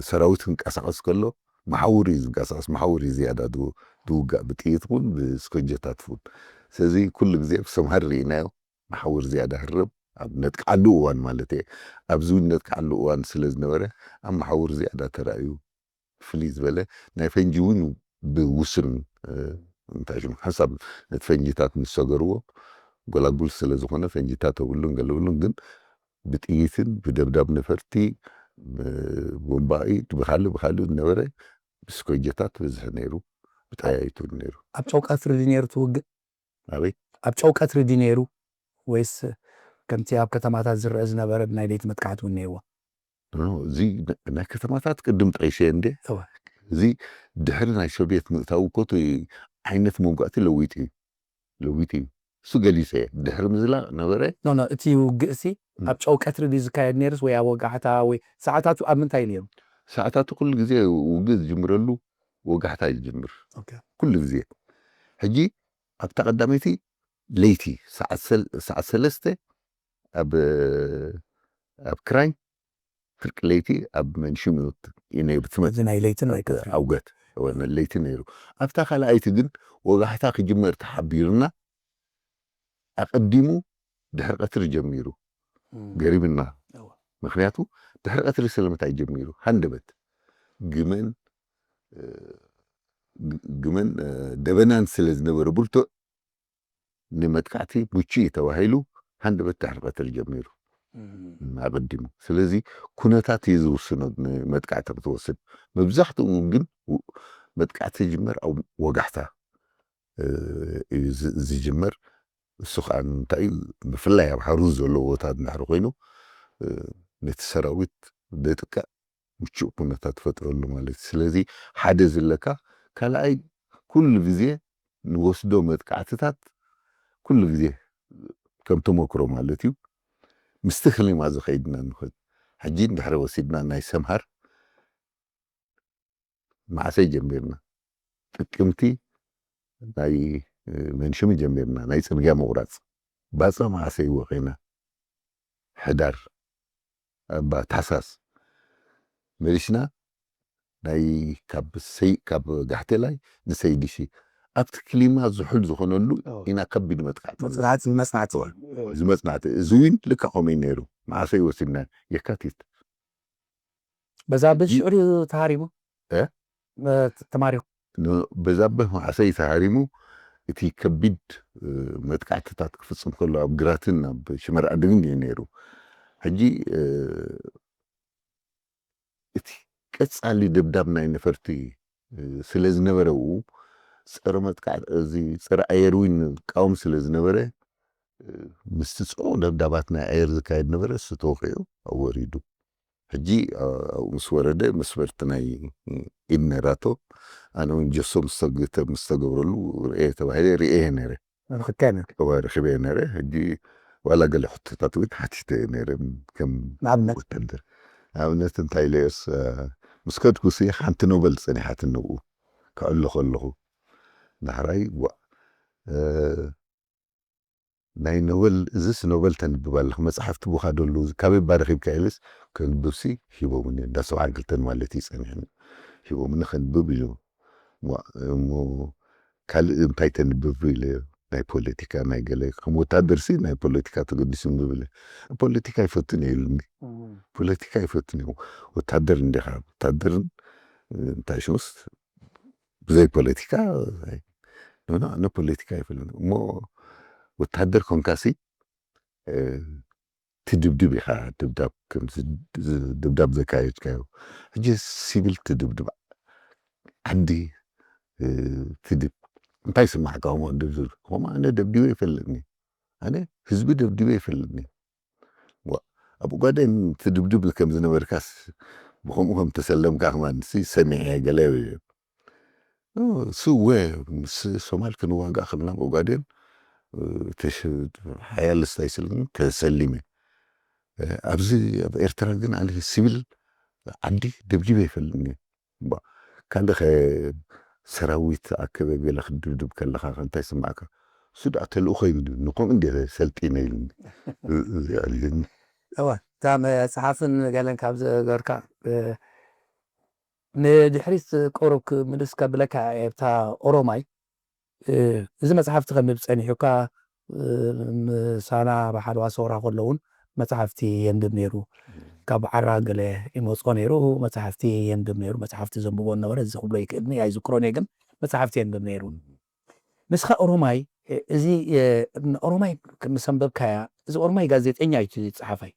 ሰራዊት ክንቀሳቐስ ከሎ መሓውር እዩ ዝንቀሳቐስ፣ መሓውር እዩ ዝያዳ ዝውጋእ ብጥይት እውን ብስኮጀታት እውን። ስለዚ ኩሉ ግዜ ብሰምሃር ርኢናዮ መሓውር ዝያዳ ህረብ ኣብ ነጥቃሉ እዋን ማለት እየ። ኣብዚ እውን ነጥቃሉ እዋን ስለ ዝነበረ ኣብ መሓውር ዝያዳ ተራእዩ ፍልይ ዝበለ ናይ ፈንጂ እውን ብውሱን እንታይ ሽሙ ሓንሳብ ነቲ ፈንጂታት ምስ ሰገርዎ ጎላጉል ስለ ዝኾነ ፈንጂታት ተብሉን ገለብሉን ግን ብጥይትን ብደብዳብ ነፈርቲ ቦምባኢ ብካልእ ብካልእ ዝነበረ ብስኮጀታት በዝሒ ነይሩ። ብጠያይቱ ነይሩ። ኣብ ጨው ቀትሪ ድዩ ነይሩ ትውግእ? ኣበይ ኣብ ጨው ቀትሪ ድዩ ነይሩ ወይስ ከምቲ ኣብ ከተማታት ዝረአ ዝነበረ ናይ ለይቲ መጥቃዕቲ እውን ነይርዎ? እዚ ናይ ከተማታት ቅድም ጠቂሰ እንደ እወ። እዚ ድሕሪ ናይ ሶቪየት ምእታው እኮ እቲ ዓይነት መውጋእቲ ለዊጡ እዩ ለዊጡ እዩ እሱ ገሊፀ እየ ድሕሪ ምዝላቅ ነበረ ኖ ኖ እቲ ውግእ ሲ ኣብ ጨው ቀትሪ ድዩ ዝካየድ ነይርስ ወይ ኣብ ወጋሕታ ወይ ሰዓታቱ ኣብ ምንታይ ነይሩ? ሰዓታቱ ኩሉ ግዜ ውግእ ዝጅምረሉ ወጋሕታ እዩ ዝጅምር ኦኬ። ኩሉ ግዜ ሕጂ ኣብታ ቀዳመይቲ ለይቲ ሰዓት ሰል- ሰዓት ሰለስተ ኣብ ኣብ ክራይ ፍርቂ ለይቲ ኣብ መንሽም እዩ ነይሩ ትመ እዚ ናይ ለይትን ናይ ቀትሪ ኣውገት ወ- ለይቲ ነይሩ ኣብታ ካልኣይቲ ግን ወጋሕታ ክጅመር ተሓቢርና ኣቐዲሙ ድሕሪ ቀትሪ ጀሚሩ እም፣ ገሪምና እወ። ምክንያቱ ድሕሪ ቀትሪ ስለምንታይ ጀሚሩ ሃንደበት ግመን እ፣ ግ- ግመን እ፣ ደበናን ስለ ዝነበረ ብርቱዕ ንመጥቃዕቲ ምቹ እዩ ተባሂሉ ሃንደበት ድሕሪ ቀትሪ ጀሚሩ እም፣ ኣቐዲሙ ስለዚ ኩነታት እዩ ዝውስኖ ንመጥቃዕቲ ክትወስድ መብዛሕትኡ ግን ው- መጥቃዕቲ ዝጅመር ኣብ ወጋሕታ እ፣ እዩ ዝ- ዝጅመር እሱ ከዓ እንታይ እዩ ብፍላይ ኣብ ሓሩር ዘለዎ ቦታ ድሕሪ ኮይኑ እ፣ ነቲ ሰራዊት ደጥቅዕ ምቹእ ኩነታት ትፈጥረሉ ማለት እዩ ስለዚ ሓደ ዝለካ ካልኣይ ኩሉ ግዜ ንወስዶ መጥቃዕትታት ኩሉ ግዜ ከም ተመክሮ ማለት እዩ ምስቲ ክሊማ ዝኸይድና ንኽእል ሕጂ እንድሕሪ ወሲድና ናይ ሰምሃር መዓሰይ ጀሚርና ጥቅምቲ ናይ መንሽሚ ጀሚርና ናይ ፅርግያ ምቁራፅ ባፃ መዓሰይ ወቂና ሕዳር እባ ታሳስ መሊስና ናይ ካብ ሰይ ካብ ጋሕቴላይ ንሰይድሺ ኣብቲ ክሊማ ዝሑል ዝኾነሉ ኢና ከቢድ መጥቃዕቲ መፅናዕቲ መፅናዕቲ ዝመፅናዕቲ እዚ እውን ልካ ከምኡ ነይሩ መዓሰይ ወሲድና የካቲት በዛ ብሽዑ ተሃሪሙ እ? ተማሪኹ በዛብህ መዓሰይ ተሃሪሙ እቲ ከቢድ መጥቃዕትታት ክፍፅም ከሎ ኣብ ግራትን ኣብ ሽመር ኣድግን እዩ ነይሩ ሕጂ እቲ ቀፃሊ ደብዳብ ናይ ነፈርቲ ስለ ዝነበረ ው ፀረ መጥቃዕ እዚ ፀረ ኣየር እውን ቃወም ስለ ዝነበረ ምስቲ ፅዑቕ ደብዳባት ናይ ኣየር ዝካየድ ነበረ እሱ ተወቂዑ ኣወሪዱ ሕጂ ኣብኡ ምስ ወረደ መስበርቲ ናይ ኢድ ነራቶ ኣነ እውን ጀሶ ምስተገብረሉ ርኤ ተባሂለ ርኤ ነረ ርክካነ ርክበ ነረ ሕጂ ዋላ ገለ ሕቶታት እውን ሓቲተ ነረ ከም ንኣብነት ወታደር ኣብነት እንታይ ኢለዮስ ምስ ከድኩ ሲ ሓንቲ ኖበል ፀኒሓት ንብኡ ክዕሎ ከለኹ ዳሕራይ ዋ ናይ ኖበል እዚስ ኖበል ተንብብ ኣለኽ መፅሓፍቲ ቡኻ ደሉ ካበይ ባረኺብካ ኢልስ ከንብብሲ ሂቦምኒ እንዳ ሰብዓን ክልተን ማለት እዩ ፀኒሕኒ ሂቦምኒ ከንብብ ኢሉ እሞ ካልእ እንታይ ተንብብ ኢለ ናይ ፖለቲካ ናይ ገለ ከም ወታደር ሲ ናይ ፖለቲካ ተገዲሱ ንብል ፖለቲካ ይፈቱን እየ ኢሉኒ ፖለቲካ ይፈቱን እዩ ወታደር እንዲኻ ወታደርን እንታይ ሽሙስ ብዘይ ፖለቲካ ኣነ ፖለቲካ ይፈልጥ እሞ ወታደር ኮንካሲ ትድብድብ ኢኻ ድብዳብ ድብዳብ ዘካየድካዮ ሕጂ ሲቪል ትድብድብ ዓዲ ትድብ እንታይ ስማዕካ ሞ ድብድብ ከምኡ ኣነ ደብዲበ ይፈልጥኒ ኣነ ህዝቢ ደብዲበ ይፈልጥኒ ኣብ ኡጋዴን ትድብድብ ከም ዝነበርካስ ብከምኡ ከም ተሰለምካ ከማን ሰሚዐ ገለ እሱ ወ ምስ ሶማል ክንዋጋእ ከለና ብኦጋዴን ሓያል ስታይ ስልም ተሰሊመ ኣብዚ ኣብ ኤርትራ ግን ኣነ ሲቪል ዓዲ ደብዲበ ይፈልጥኒ ካልእ ከ ሰራዊት ኣከበ ገለ ክድብድብ ከለካ እንታይ ስማዕካ እሱ ደኣ ተልእኾ ይብል ንኮም እንደ ሰልጢነ ኢሉኒ እዋ እታ መፅሓፍን ገለን ካብ ዘገርካ ንድሕሪት ቁሩብ ክምልስ ከብለካ እየ እታ ኦሮማይ እዚ መፅሓፍቲ ከንብብ ፀኒሑካ ምሳና ብሓለዋ ሰውራ ከሎ እውን መጽሓፍቲ የንብብ ነይሩ። ካብ ዓራ ገለ ይመጽኦ ነይሩ፣ መጽሓፍቲ የንብብ ነይሩ። መጽሓፍቲ ዘንብቦ ነበረ፣ እዚ ክብሎ ይክእልኒ ኣይዝክሮን እየ፣ ግን መጽሓፍቲ የንብብ ነይሩ። ንስኻ ኦሮማይ፣ እዚ ኦሮማይ ምስ ኣንበብካያ፣ እዚ ኦሮማይ ጋዜጠኛ እዩ፣ እቲ ጸሓፋይ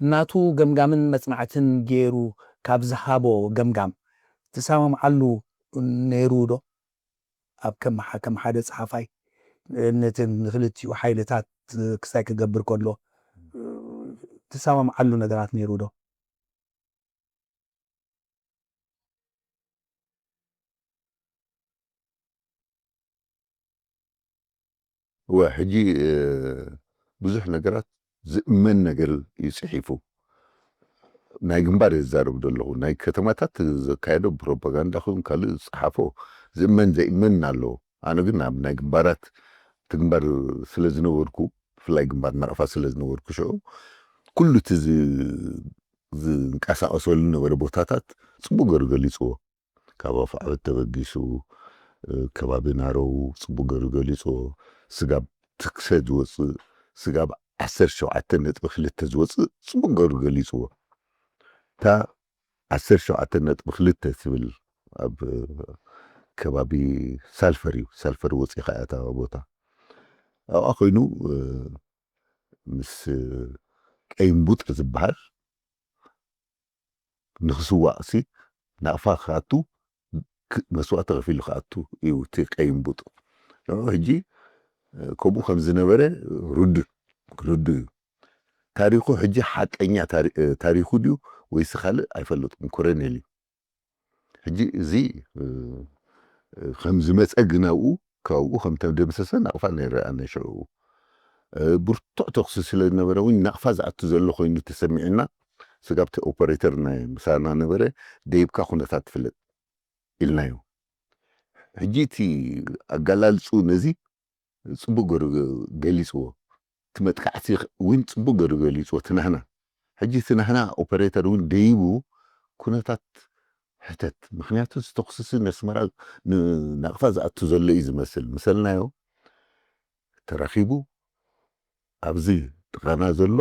ናቱ ገምጋምን መጽናዕትን ገይሩ ካብ ዝሃቦ ገምጋም ትሰማምዓሉ ነይሩ ዶ? ኣብ ከም ከም ሓደ ጸሓፋይ ነቲ ንክልቲኡ ሓይልታት ክሳይ ክገብር ከሎ ትሰማምዓሉ ነገራት ነይሩ ዶ? እወ፣ ሕጂ ብዙሕ ነገራት ዝእመን ነገር እዩ ጽሒፉ። ናይ ግንባር እየ ዝዛረብ ዘለኹ። ናይ ከተማታት ዘካየዶ ፕሮፓጋንዳ ኹን ካልእ ዝጸሓፎ ዝእመን ዘይእመን ኣለዎ። ኣነ ግን ኣብ ናይ ግንባራት፣ እቲ ግንባር ስለ ዝነበርኩ፣ ብፍላይ ግንባር ናቕፋ ስለ ዝነበርኩ ሽዑ፣ ኩሉ እቲ ዝ-፣ ዝንቀሳቐሰሉ ዝነበረ ቦታታት ጽቡቕ ገይሩ ገሊጽዎ። ካብ ኣፍዓበት ተበጊሱ፣ እ፣ ከባቢ ናረው ጽቡቕ ገይሩ ገሊጽዎ። ስጋብ ትክሰ ዝወጽእ፣ ስጋብ ዓሰርተ ሸውዓተ ነጥቢ ክልተ ዝወጽእ ጽቡቕ ገይሩ ገሊጽዎ። እታ ዓሰርተ ሸውዓተ ነጥቢ ክልተ ትብል ኣብ ከባቢ ሳልፈር እዩ። ሳልፈር ወጺኻ እያ እታ ቦታ። ኣብኣ ኮይኑ፣ እ፣ ምስ ቀይምቡጥ ዝበሃል ንኽስዋእሲ ናቕፋ ክኣቱ ክ-፣ መስዋእቲ ከፊሉ ክኣቱ እዩ እቲ ቀይምቡጥ። ንዑ ሕጂ፣ እ፣ ከምኡ ከም ዝነበረ ርዱእ፣ ርዱእ እዩ። ታሪኹ ሕጂ ሓቀኛ ታሪ-፣ እ፣ ታሪኹ ድዩ ወይስ ካልእ ኣይፈልጥን። ኮረኔል እዩ። ሕጂ እዚ፣ እ፣ እ፣ ከም ዝመጸ ግን ኣብኡ፣ ካብኡ ከም ተደምሰሰ ናቕፋ ነይረ ኣነ ሽዑ። እ፣ ብርቱዕ ተኹሲ ስለ ዝነበረ እውን ናቕፋ ዝኣቱ ዘሎ ኮይኑ ተሰሚዑና፣ ስጋብ እቲ ኦፐሬተር ናይ ምሳና ነበረ፣ ደይብካ ኩነታት ትፍለጥ ኢልናዮ። ሕጂ እቲ ኣገላልጽኡ ነዚ ጽቡቕ ገይሩ ገ-፣ ገሊጽዎ። እቲ መጥቃዕቲ እውን ጽቡቕ ገይሩ ገሊጽዎ፣ እቲ ናህና። ሕጂ እቲ ናህና ኦፐሬተር እውን ደይቡ ኩነታት ሕተት። ምኽንያቱ እዚ ተኹሲሲ ነስመራ፣ ን-፣ ናቕፋ ዝኣቱ ዘሎ እዩ ዝመስል። ምሰልናዮ ተራኺቡ፣ ኣብዚ ጥቓና ዘሎ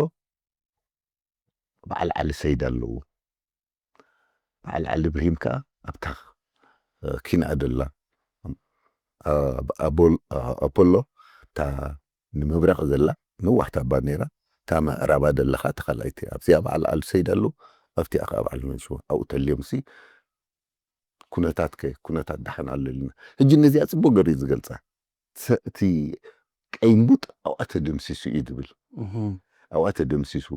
በዓል ዓሊ ሰይድ ኣለዉ። በዓል ዓሊ ብርሂም ከኣ ኣብታ፣ እ፣ ኪንኣ ደላ፣ ኣብ ኣቦል-፣ ኣ-፣ ኣፖሎ፣ እታ ንምብራቕ ዘላ ነዋሕታ ባኔራ፣ እታ ምዕራባ ደላ ከኣ እታ ካልኣይቲ። ኣብዚኣ በዓል ዓሊ ሰይድ ኣለዉ፣ ኣብቲኣ ከኣ በዓል መንሽዋ። ኣብኡ ተልዮምሲ፣ ኩነታት ከ፣ ኩነታት ደሓን ኣሎ ኢልና። ሕጂ ነዚኣ ጽቡቕ ገይሩ እዩ ዝገልጻ። ሰ-፣ እቲ ቀይምቡጥ ኣብኣ ተደምሲሱ እዩ ዝብል። እህ። ኣብኣ ተደምሲሱ።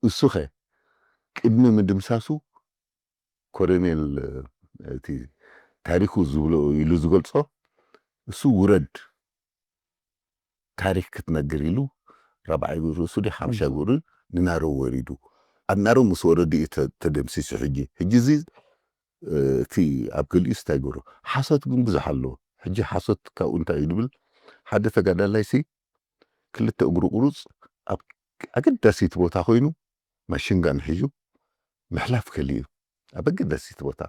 እሱ ኸ ቅድሚ ምድምሳሱ ኮሎኔል፣ እቲ ታሪኹ ዝብሎ ኢሉ ዝገልጾ፣ እሱ ውረድ ታሪኽ ክትነግር ኢሉ ራብዓይ ርእሱ ድዩ ሓምሻይ ርእሱ ንናረው ወሪዱ። ኣብ ናረው ምስ ወረዱ እዩ ተ-፣ ተደምሲሱ። ሕጂ፣ ሕጂ እዚ፣ እ፣ እቲ ኣብ ገሊኡ እንታይ ገይሩ? ሓሶት ግን ብዙሕ ኣለዎ። ሕጂ ሓሶት ካብኡ እንታይ እዩ ዝብል? ሓደ ተጋዳላይሲ ክልተ እግሩ ቁሩጽ ኣብ ኣገዳሲት ቦታ ኮይኑ ማሽንጋን ሒዙ ምሕላፍ ከሊኡ ኣብ ኣገዳሲት ቦታ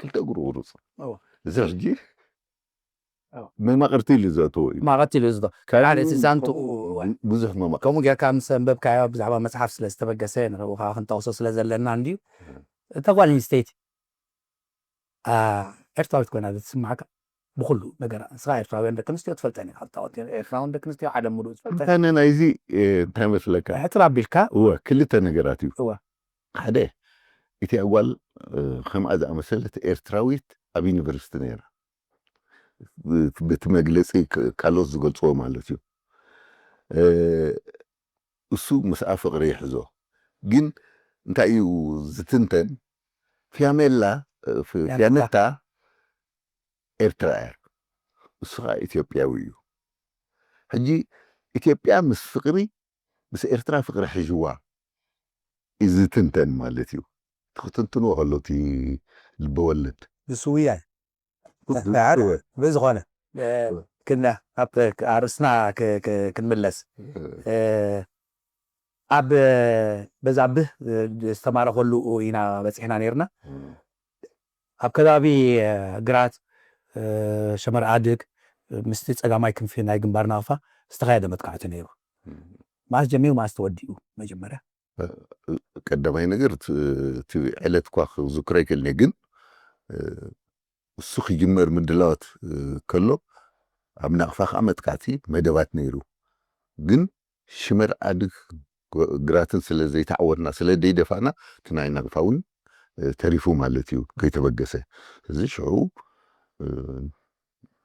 ክልተ እግሩ ቁሩጽ። እወ። እዚ ሕጂ እወ። መማቕርቲ ኢሉ ዘእተዎ እዩ። መማቕርቲ ኢሉ ዘእተዎ። ካልእ ካልእ እቲ ዛንትኡ፣ እወ። ብዙሕ መማቕርቲ። ከምኡ ጌርካ ምስ ኣንበብካዮ ብዛዕባ መጽሓፍ ስለ ዝተበገሰ ንዕኡ ከኣ ክንጠቕሶ ስለ ዘለና እንድዩ። እታ ጓል ኣንስተይቲ፣ ኣ፣ ኤርትራዊት ኮይና ዘትስምዓካ ብኹሉ ነገራ። ንስኻ ኤርትራውያን ደቂ ኣንስትዮ ትፈልጠን ኢኻ። እታ ኤርትራውያን ደቂ ኣንስትዮ ዓለም ምሉእ ዝፈልጠን። እንታነ ናይዚ፣ እ፣ እንታይ መስለካ? ሕጽር ኣቢልካ። እወ፣ ክልተ ነገራት እዩ። እወ። ሓደ፣ እቲኣ ጓል፣ እ፣ ከምኣ ዝኣመሰለት ኤርትራዊት ኣብ ዩኒቨርሲቲ ነይራ። ብ-፣ በቲ መግለጺ ክ-፣ ካልኦት ዝገልጽዎ ማለት እዩ። እ፣ እሱ ምስኣ ፍቕሪ ይሕዞ። ግን እንታይ እዩ ዝትንተን? ፊያሜላ፣ እ፣ ፍ-፣ ፊያነታ። ፊያነታ ኤርትራ እያ። እሱ ኸኣ ኢትዮጵያዊ እዩ። ሕጂ ኢትዮጵያ ምስ ፍቕሪ፣ ምስ ኤርትራ ፍቕሪ ሒዝዋ እዩ ዝትንተን ማለት እዩ። እቲ ክትንትንዎ ከሎ እቲ ልበወለድ። ዝስውያ። ብዝኾነ፣ እ፣ ክነ-፣ ኣብ ኣርእስትና ክ-፣ ክ-፣ ክንምለስ። እ፣ ኣብ በዛብህ ዝተማረኸሉ ኢና በጺሕና ነይርና። ኣብ ከባቢ ግራት፣ ሸመር ኣድግ፣ ምስቲ ጸጋማይ ክንፊ ናይ ግንባር ናቕፋ ዝተኻየደ መጥቃዕቲ ነይሩ። መዓስ ጀሚሩ መዓስ ተወዲኡ? መጀመርያ ቀዳማይ ነገር እቲ ዕለት እኳ ክዝክሮ ኣይክእልን እየ፣ ግን እሱ ክጅመር ምድላዋት ከሎ ኣብ ናቕፋ ከዓ መጥቃዕቲ መደባት ነይሩ። ግን ሽመር ዓዲ ግራትን ስለ ዘይተዓወትና ስለ ዘይደፋና እቲ ናይ ናቕፋ እውን ተሪፉ ማለት እዩ ከይተበገሰ። እዚ ሽዑ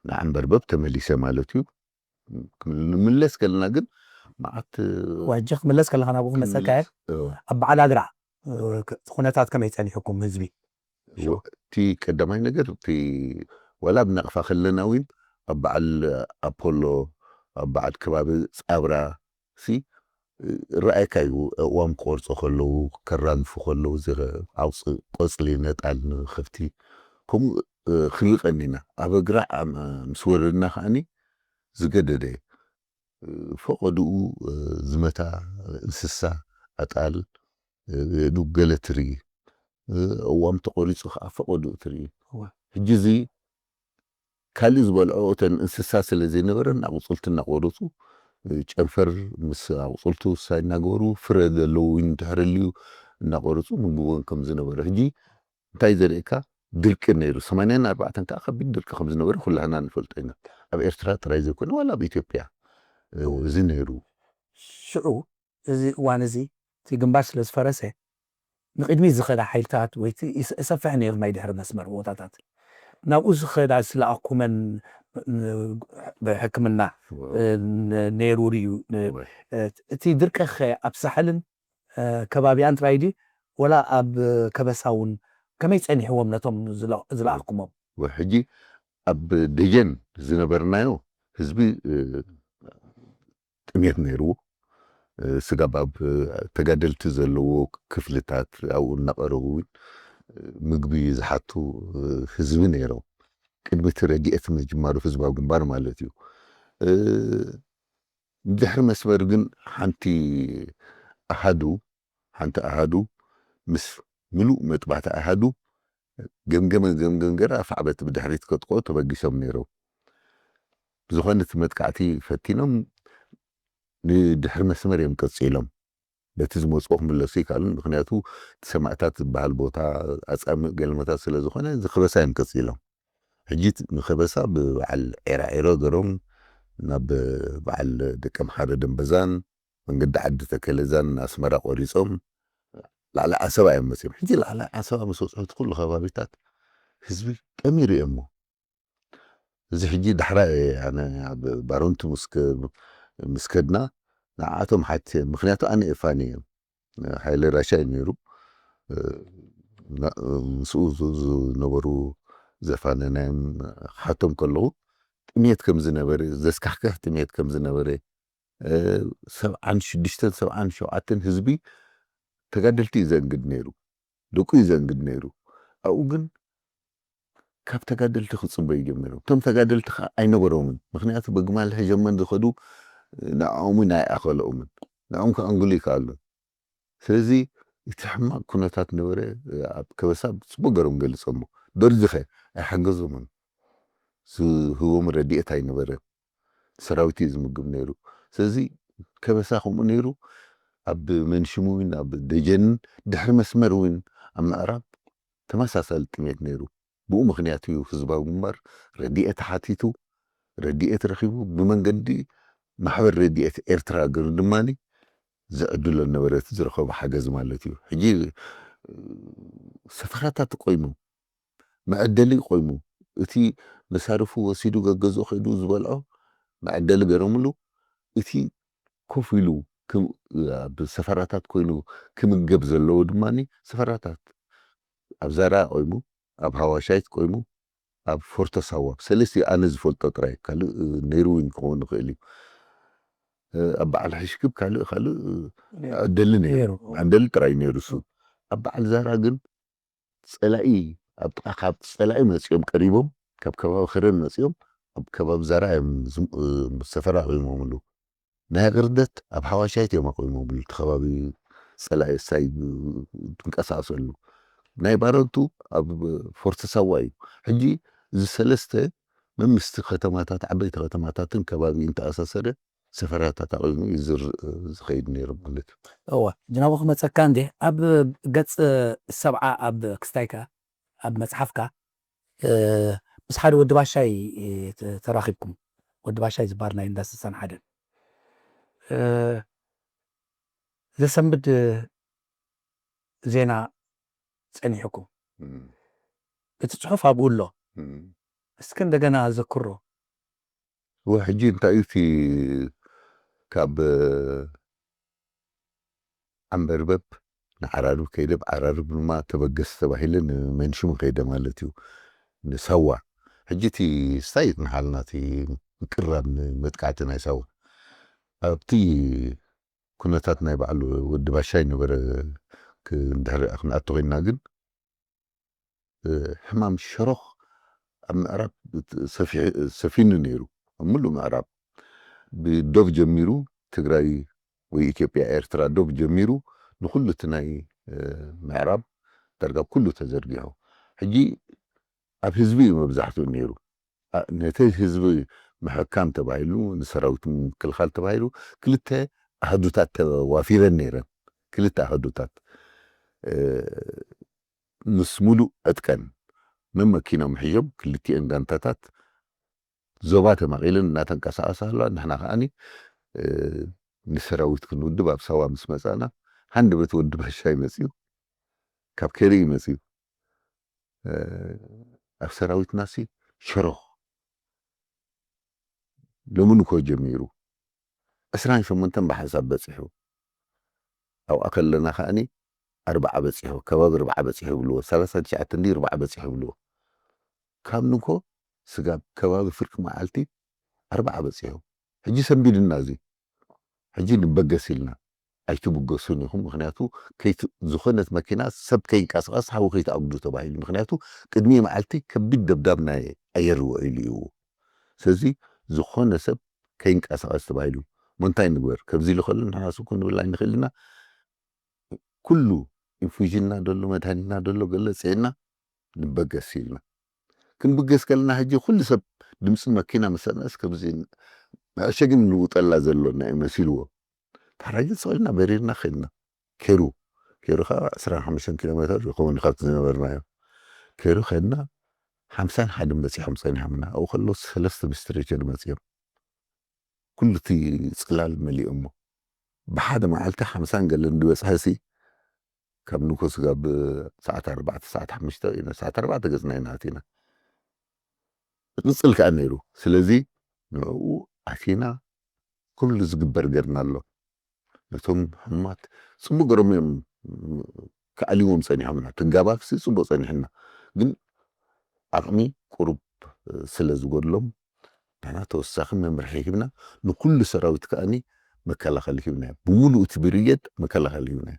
ንዓንበርበብ ተመሊሰ ማለት እዩ። ንምለስ ከለና ግን መዓት ዋጀ ክምለስ ከለካ ናብኡ ክመፀካ እየ። ኣብ በዓል ኣድራ እቲ ኩነታት ከመይ ፀኒሕኩም ህዝቢ? እቲ ቀዳማይ ነገር እቲ ዋላ ኣብ ናቕፋ ከለና እውን ኣብ በዓል ኣፖሎ ኣብ በዓል ከባቢ ፃብራ ሲ ርኣየካ እዩ። ኣእዋም ክቆርፁ ከለዉ ከራግፉ ከለዉ ኣውፅ ቆፅሊ ነጣል ንከፍቲ ከምኡ ክንርኢ ቀኒና ኣብ ኣግራዕ ምስ ወረድና ከዓኒ ዝገደደ ፈቐድኡ ዝመታ እንስሳ ኣጣል ገለ ትርኢ። ኣእዋም ተቆሪፁ ከዓ ፈቐድኡ ትርኢ። ሕጂ እዚ ካልእ ዝበልዖ እተን እንስሳ ስለ ዘይነበረ ኣቁፅልቲ እናቆረፁ ጨንፈር ምስ ኣቁፅልቱ ሳይ እናገበሩ ፍረ ዘለዉ ድሕሪ ልዩ እናቆረፁ ምግብወን ከም ዝነበረ ሕጂ እንታይ ዘርእካ ድርቂ ነይሩ። ሰማንያን ኣርባዕተን ከዓ ከቢድ ድርቂ ከም ዝነበረ ኩላህና ንፈልጦ ኢና። ኣብ ኤርትራ ጥራይ ዘይኮነ ዋላ ኣብ ኢትዮጵያ እዚ ነይሩ። ሽዑ እዚ እዋን እዚ እቲ ግንባር ስለ ዝፈረሰ ንቅድሚት ዝኸዳ ሓይልታት ወይ እቲ ይሰፍሕ ነይሩ ናይ ድሕሪ መስመር ቦታታት ናብኡ ዝኸዳ ዝለኣኩመን ብሕክምና ነይሩ ድዩ? እቲ ድርቂ ኸ ኣብ ሳሕልን ከባቢኣን ጥራይ ድዩ ወላ ኣብ ከበሳ እውን ከመይ ጸኒሕዎም ነቶም ዝለኣኩሞም? ሕጂ ኣብ ደጀን ዝነበርናዮ ህዝቢ ጥሜት ነይርዎ። ስጋብ ኣብ ተጋደልቲ ዘለዎ ክፍልታት ኣብኡ እናቐረቡ እውን ምግቢ ዝሓቱ ህዝቢ ነይሮም። ቅድሚ እቲ ረድኤት ምጅማሩ ህዝባዊ ግንባር ማለት እዩ። ድሕሪ መስመር ግን ሓንቲ ኣሃዱ ሓንቲ ኣሃዱ ምስ ምሉእ መጥባሕቲ ኣሃዱ ገምገመ ገምገም ገራ ኣፍዓበት ብድሕሪት ከጥቅዑ ተበጊሶም ነይሮም። ብዝኾነ እቲ መጥቃዕቲ ፈቲኖም ንድሕሪ መስመር እዮም ቀፂሎም። በቲ ዝመፅኦ ክምለሱ ይከኣሉ። ምክንያቱ እቲ ሰማእታት ዝበሃል ቦታ ኣፃምእ ገልመታት ስለ ዝኾነ ዝክበሳ እዮም ቀፂሎም። ሕጂ ንከበሳ ብበዓል ዔራዒሮ ገሮም ናብ በዓል ደቀምሓረ ደንበዛን መንገዲ ዓዲ ተከለዛን ኣስመራ ቆሪፆም ላዕሊ ዓሰባ እዮም መፅዮም። ሕጂ ላዕሊ ዓሰባ ምስ በፅሑ እቲ ኩሉ ከባቢታት ህዝቢ ጠሚሩ እዮሞ። እዚ ሕጂ ዳሕራይ ኣነ ኣብ ባሮንቲ ምስ ከድና ንዓኣቶም ሓትት እየ። ምክንያቱ ኣነ እየ ፋኒ እየ። ሓይለ ራሻ እዩ ነይሩ። ምስኡ ዝነበሩ ዘፋነናዮም ሓቶም ከለኹ ጥሜት ከም ዝነበረ ዘስካሕክሕ ጥሜት ከም ዝነበረ ሰብዓን ሽዱሽተን ሰብዓን ሸውዓተን ህዝቢ ተጋደልቲ እዩ ዘእንግድ ነይሩ፣ ደቁ እዩ ዘእንግድ ነይሩ። ኣብኡ ግን ካብ ተጋደልቲ ክፅበዩ ጀሚሮም። እቶም ተጋደልቲ ከዓ ኣይነበሮምን። ምክንያቱ በግማል ሕጀመን ዝኸዱ ንዕኦምን ኣይኣኸለኦምን። ንዕኦም ከኣንግሉ ይከኣሉ። ስለዚ እቲ ሕማቕ ኩነታት ነበረ ኣብ ከበሳ ብፅቡቅ ገሮም ገሊፆሞ። ደርጊ ኸ ኣይሓገዞምን። ዝህቦም ረድኤት ኣይነበረን። ሰራዊት እዩ ዝምግብ ነይሩ። ስለዚ ከበሳ ከምኡ ነይሩ። ኣብ መንሽሙን ኣብ ደጀንን ድሕሪ መስመር እውን ኣብ ምዕራብ ተመሳሳሊ ጥሜት ነይሩ። ብኡ ምክንያት እዩ ህዝባዊ ግንባር ረድኤት ሓቲቱ ረድኤት ረኺቡ ብመንገዲ ማሕበር ረድኤት ኤርትራ ገሩ ድማ ዝዕድሎ ነበረ እቲ ዝረኸቦ ሓገዝ ማለት እዩ። ሕጂ ሰፈራታት ቆይሙ መዐደሊ ቆይሙ እቲ መሳርፉ ወሲዱ ገገዝኡ ከይዱ ዝበልዖ መዐደሊ ገረምሉ እቲ ኮፍ ኢሉ ኣብ ሰፈራታት ኮይኑ ክምገብ ዘለዎ ድማ ሰፈራታት ኣብ ዛራ ቆይሙ ኣብ ሃዋሻይት ቆይሙ ኣብ ፎርቶ ሳዋ ሰለስቲ ኣነ ዝፈልጦ ጥራይ ካልእ ነይሩ እውን ክኸውን ይኽእል እዩ። ኣብ በዓል ሕሽክብ ካልእ ካልእ ዕደሊ ነይሩ ዕደሊ ጥራይ ነይሩ እሱ ኣብ በዓል ዛራ ግን ፀላኢ ኣብ ጥቓ ካብ ፀላኢ መፂኦም ቀሪቦም ካብ ከባቢ ከረን መፂኦም ኣብ ከባቢ ዛራ እዮም ሰፈራ ኣቑሞምሉ። ናይ ኣገርደት ኣብ ሓዋሻይት እዮም ኣቑሞምሉ እቲ ከባቢ ፀላኢ ሳይ ትንቀሳቀሰሉ ናይ ባረንቱ ኣብ ፎርት ሳዋ እዩ። ሕጂ እዚ ሰለስተ መምስቲ ከተማታት ዓበይቲ ከተማታትን ከባቢ እንተኣሳሰረ ሰፈራታት ኣቕሪቡ እዩ ዝር-፣ ዝኸይድ ነይሩ ማለት እዩ። እወ፣ ናብኡ ክመጸካ እንዴ፣ ኣብ ገጽ ሰብዓ ኣብ ክስታይካ፣ ኣብ መጽሓፍካ፣ እ፣ ምስ ሓደ ወዲ ባሻይ፣ እ፣ ተ-፣ ተራኺብኩም። ወዲ ባሻይ ዝበሃል ናይ እንዳ ስሳን ሓደን፣ እ፣ ዘሰንብድ ዜና ጸኒሕኩም። እም። እቲ ጽሑፍ ኣብኡ ኣሎ። እም። እስኪ እንደገና ዘክሮ። ወ-፣ ሕጂ እንታይ እዩ እቲ ካብ፣ እ፣ ዓንበርበብ ንዓራርብ ከይደ፣ ብዓራርብ ድማ ተበገስ ተባሂለ ንመንሽም ከይደ ማለት እዩ። ንሳዋ። ሕጂ እቲ ስታይ ይጽንሓልና፣ እቲ ምቅራብ ንመጥቃዕቲ ናይ ሳዋ። ኣብቲ ኩነታት ናይ ባዕሉ ወዲ ባሻይ ነበረ፣ ክ-፣ እንድሕር ክንኣቱ ኮይንና ግን፣ እ፣ ሕማም ሸሮኽ ኣብ ምዕራብ ሰፊ-፣ ሰፊኑ ነይሩ። ኣብ ምሉእ ምዕራብ ብዶብ ጀሚሩ፣ ትግራይ ወይ ኢትዮጵያ፣ ኤርትራ ዶብ ጀሚሩ ንኹሉ እቲ ናይ፣ እ፣ ምዕራብ ዳርጋ ኩሉ ተዘርጊሑ። ሕጂ ኣብ ህዝቢ እዩ መብዛሕትኡ ነይሩ። ኣ-፣ ነቲ ህዝቢ ምሕካም ተባሂሉ፣ ንሰራዊት ምክልኻል ተባሂሉ ክልተ ኣህዱታት ተዋፊረን ነይረን። ክልተ ኣህዱታት። እ፣ ምስ ሙሉእ ዕጥቀን ነመኪኖም ሒዞም ክልቲኤን ጋንታታት ዞባ ተማቒለን እናተንቀሳቐሳ ኣለዋ። ንሕና ከኣኒ፣ እ፣ ንሰራዊት ክንውድብ ኣብ ሳዋ ምስ መጻና፣ ሃንደበት ወዲ ባሻይ መጺኡ፣ ካብ ከይሪ እዩ መጺኡ። እ፣ ኣብ ሰራዊትናሲ ሸሮኽ ሎሚ ንኮ ጀሚሩ ዕስራን ሸሞንተን ብሓንሳብ በጺሑ። ኣብኣ ከለና ከኣኒ ኣርብዓ በጺሑ፣ ከባቢ ኣርብዓ በጺሑ ይብልዎ፣ ሰላሳ ትሽዓተ እንዲ ኣርብዓ በጺሑ ይብልዎ። ካብ ንኮ ስጋብ ከባቢ ፍርቂ መዓልቲ ኣርብዓ በጺሑ። ሕጂ ሰንቢድና እዚ። ሕጂ ንበገስ ኢልና። ኣይትብገሱን ኢኹም፣ ምኽንያቱ ከይት-፣ ዝኾነት መኪና ሰብ ከይንቀሳቐስ ሓዊ ከይትኣጉዱ ተባሂሉ። ምኽንያቱ ቅድሚ መዓልቲ ከቢድ ደብዳብ ናይ ኣየር ውዒሉ እዩ። ስለዚ ዝኾነ ሰብ ከይንቀሳቐስ ተባሂሉ። እሞ እንታይ ንግበር? ከምዚ ኢሉ ከሎ ንሕና ስኩ ንብል ኣይንኽእል ኢና። ኩሉ ኢንፉዥንና ደሎ፣ መድሃኒትና ደሎ ገለ ጽዒና ንበገስ ኢልና። ክንብገስ ከለና ሕጂ ኩሉ ሰብ ድምፂ መኪና መሰናስ ከምዚ መሸግን ንውጠላ ዘሎና እዩ መሲልዎ። ታራጊ ሰቂልና በሪርና ከድና። ኬሩ፣ ኬሩ ከዓ ዕስራን ሓሙሽተን ኪሎ ሜትር ይኸውን ካብቲ ዝነበርናዮ። ኬሩ ከድና፣ ሓምሳን ሓደን በፂሖም ፀኒሖምና። ኣብኡ ከሎ ሰለስተ ብስትሬቸር መፂኦም። ኩሉ እቲ ፅላል መሊኦሞ። ብሓደ መዓልቲ ሓምሳን ገለን ዝበፅሐ ሲ፣ ካብ ንኮ ስጋብ ሰዓት ኣርባዕተ፣ ሰዓት ሓሙሽተ ኢና፣ ሰዓት ኣርባዕተ ገፅና ኢና ኣቲና። ቅፅል ከዓ ነይሩ። ስለዚ ንዕኡ ኣቲና ኩሉ ዝግበር ገርና ኣሎ። ነቶም ሕማት ፅቡቅ ገሮም እዮም ክኣልዎም ፀኒሖምና። ትጋባፍሲ ፅቡቅ ፀኒሕና። ግን ዓቕሚ ቁሩብ ስለ ዝጎድሎም ንሕና ተወሳኺ መምርሒ ሂብና፣ ንኩሉ ሰራዊት ከኣኒ መከላኸሊ ሂብናዮ። ብምሉእ እቲ ብርጌድ መከላኸሊ ሂብናዮ።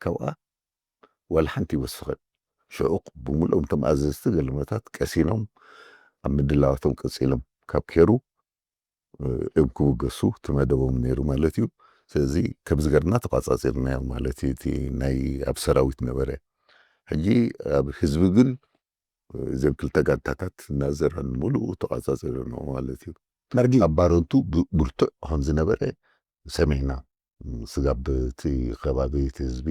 ካብኣ ዋላ ሓንቲ ይወስኸን። ሽዑ ብምልኦም እቶም ኣዘዝቲ ገለመታት ቀሲኖም ኣብ ምድላዋቶም ቀጺሎም። ካብ ኬሩ፣ እ፣ እዮም ክብገሱ እቲ መደቦም ነይሩ ማለት እዩ። ስለዚ ከምዚ ገርና ተቋጻጺርናዮ ማለት እዩ። እቲ ናይ ኣብ ሰራዊት ነበረ። ሕጂ ኣብ ህዝቢ ግን፣ እ፣ እዘን ክልተ ጋንታታት እናዘራን ሙሉኡ ተቋጻጺርንኦ ማለት እዩ። መርጊ ኣብ ባረንቱ ብ-፣ ብርቱዕ ከም ዝነበረ ሰሚዕና። ስጋብ እቲ ከባቢ፣ እቲ ህዝቢ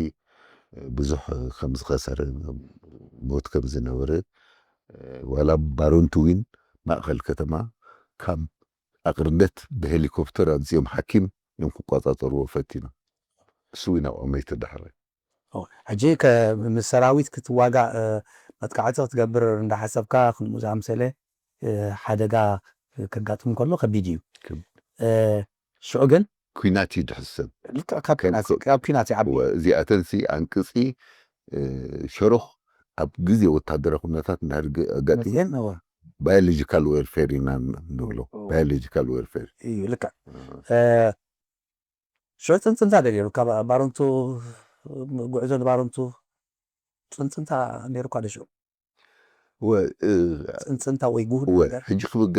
ብዙሕ ከም ዝኸሰረ፣ ሞት ከም ዝነበረ፣ ዋላ ባረንቱ እውን ማእኸል ከተማ ካብ ኣቕርደት ብሄሊኮፕተር ኣምጺኦም ሓኪም እዮም ክቋጻጸርዎ ፈቲኖም። እሱ እውን ኣብኦም ኣይተዳሕረ። ኦ፣ ሕጂ ከ-፣ ምስ ሰራዊት ክትዋጋእ፣ እ፣ መጥቃዕቲ ክትገብር እንዳሓሰብካ ከምኡ ዝኣምሰለ፣ እ፣ ሓደጋ ከጋጥም ከሎ ከቢድ እዩ። ከብ- እ፣ ሽዑ ግን ኩናት እዩ ድሕሰብ። ልክዕ ካብ ከም ኩናት፣ ኮ-፣ ካብ ኩናት ይዓቢ። ወ-፣ እዚኣተንሲ ኣንቅጺ፣ እ፣ ሸሮኽ ኣብ ግዜ ወታደራዊ ኩነታት እንድሕር ግ-፣ ኣጋጢሙ መፅየን፣ እወ። ባዮሎጂካል ዌርፌር ኢና ንብሎ። እወ። ባዮሎጂካል ዌርፌር። እዩ፣ ልክዕ። እ። እ፣ ሽዑ ጽንጽንታ ዶ ነይሩ? ካብ ባረንቱ፣ ጉዕዞ ንባረንቱ ጽንጽንታ ነይሩ እኳ ዶ ሽዑ? ወ-፣ እ፣ ጽንጽንታ ወይ ጉህድ ወ-፣ ነገር? ሕጂ ክብገ-፣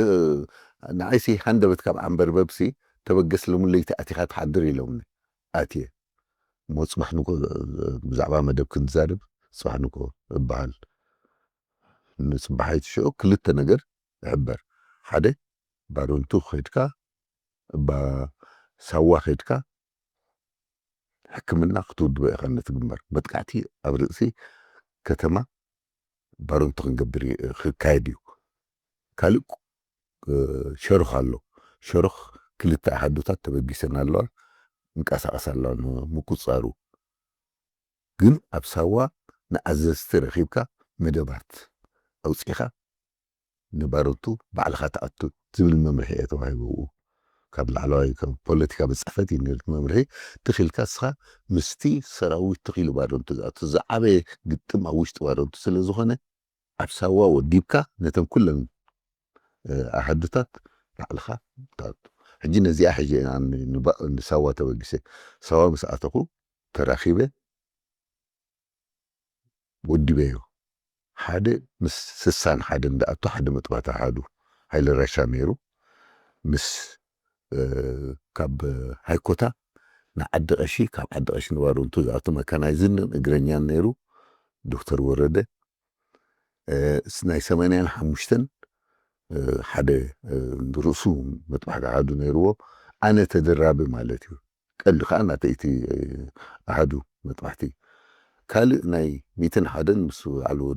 ንዓይሲ ሃንደበት ካብ ዓንበርበብሲ ተበገስ ሎሚ ለይቲ ኣቲኻ ትሓድር ኢሎምኒ። ኣትየ። እሞ ጽባሕ ንጎ-፣ ብዛዕባ መደብ ክንዛረብ ጽባሕ ንጎ እበሃል። ንጽባሓይቲ ሽዑ ክልተ ነገር ይሕበር። ሓደ፣ ባረንቱ ኸድካ እባ ሳዋ ከድካ ሕክምና ክትውድቦ ኢኻ። ነቲ ግንባር መጥቃዕቲ ኣብ ርእሲ ከተማ ባረንቱ ክንገብር ይ- ክካየድ እዩ። ካልእ እ፣ ሸርኽ ኣሎ። ሸርኽ ክልተ ኣሃዱታት ተበጊሰን ኣለዋ፣ እንቀሳቐስ ኣለዋ ንምቁፅፃሩ። ግን ኣብ ሳዋ ንኣዘዝቲ ረኺብካ መደባት ኣውፂኻ ንባረንቱ ባዕልኻ ትኣቱ ዝብል መምርሒ እየ ተዋሂቡ። ካብ ላዕለዋይ ካብ ፖለቲካ ቤት ፅሕፈት እዩ ነቲ መምርሒ። ትኺልካ እስኻ ምስቲ ሰራዊት ትኺሉ ባረንቱ ዝኣቱ ዝዓበየ ግጥም ኣብ ውሽጢ ባረንቱ ስለ ዝኾነ ኣብ ሳዋ ወዲብካ ነተን ኩለን ኣሃዱታት ባዕልኻ ትኣቱ። ሕጂ ነዚኣ ሕጂ ንሳዋ ተበጊሰ ሳዋ ምስ ኣተኹ ተራኺበ ወዲበዮ። ሓደ ምስ ስሳን ሓደን ዝኣቱ ሓደ መጥባሕቲ ኣሃዱ ሓይሊ ራሻ ነይሩ። ምስ ካብ ሃይኮታ ንዓዲ ቀሺ ካብ ዓዲ ቀሺ ንባረንቱ ዝኣቱ መካናይዝን እግረኛን ነይሩ። ዶክተር ወረደ ናይ ሰማንያን ሓሙሽተን ሓደ ርእሱ መጥባሕቲ ኣሃዱ ነይርዎ። ኣነ ተደራቢ ማለት እዩ። ቀንዲ ከዓ ናተይቲ ኣሃዱ መጥባሕቲ ካልእ ናይ ሚትን ሓደን ምስ ዓልዎ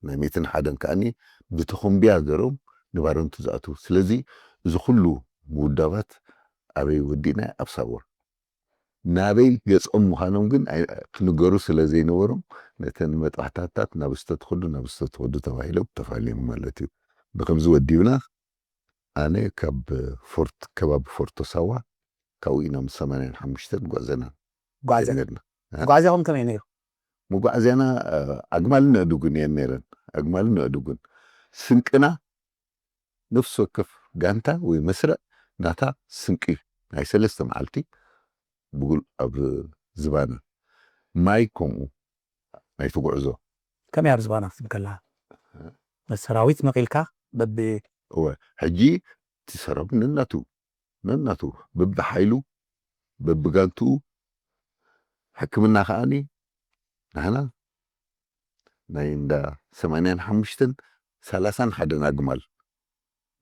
ናይ ሚትን ሓደን ከዓኒ ብተኾምቢያ ገሮም ንባረንቱ ዝኣትዉ። ስለዚ እዚ ኩሉ ምውዳባት ኣበይ ወዲእና ኣብ ሳዋ ናበይ ገጾም ምዃኖም ግን ክንገሩ ስለ ዘይነበሮም ነተን መጥባሕታታት ናብ ዝተትኸዱ ናብ ዝተትኸዱ ተባሂሎም ተፋልዮም ማለት እዩ። ብከምዚ ወዲብና ኣነ ካብ ፎርት ከባቢ ፎርቶ ሳዋ ካብኡ ኢና ምስ ሰማንያን ሓሙሽተን ጓዕዘና ጓዕዘ ጀመርና። ጓዕዘኹም ከመይ ነይሩ? መጓዕዝያና ኣግማልን ኣእዱግን እየን ነይረን። ኣግማልን ኣእዱግን ስንቅና ነፍሲ ወከፍ ጋንታ ወይ መስርዕ ናታ ስንቂ ናይ ሰለስተ መዓልቲ ብጉል ኣብ ዝባና ማይ ከምኡ ናይ ትጉዕዞ ከመይ ኣብ ዝባና ክትብል ከለካ መሰራዊት መቒልካ በቢ እወ ሕጂ እቲ ሰራዊት ነናቱ ነናቱ በብሓይሉ በብጋንትኡ ሕክምና ከዓኒ ናህና ናይ እንዳ ሰማንያን ሓሙሽተን ሰላሳን ሓደን ኣግማል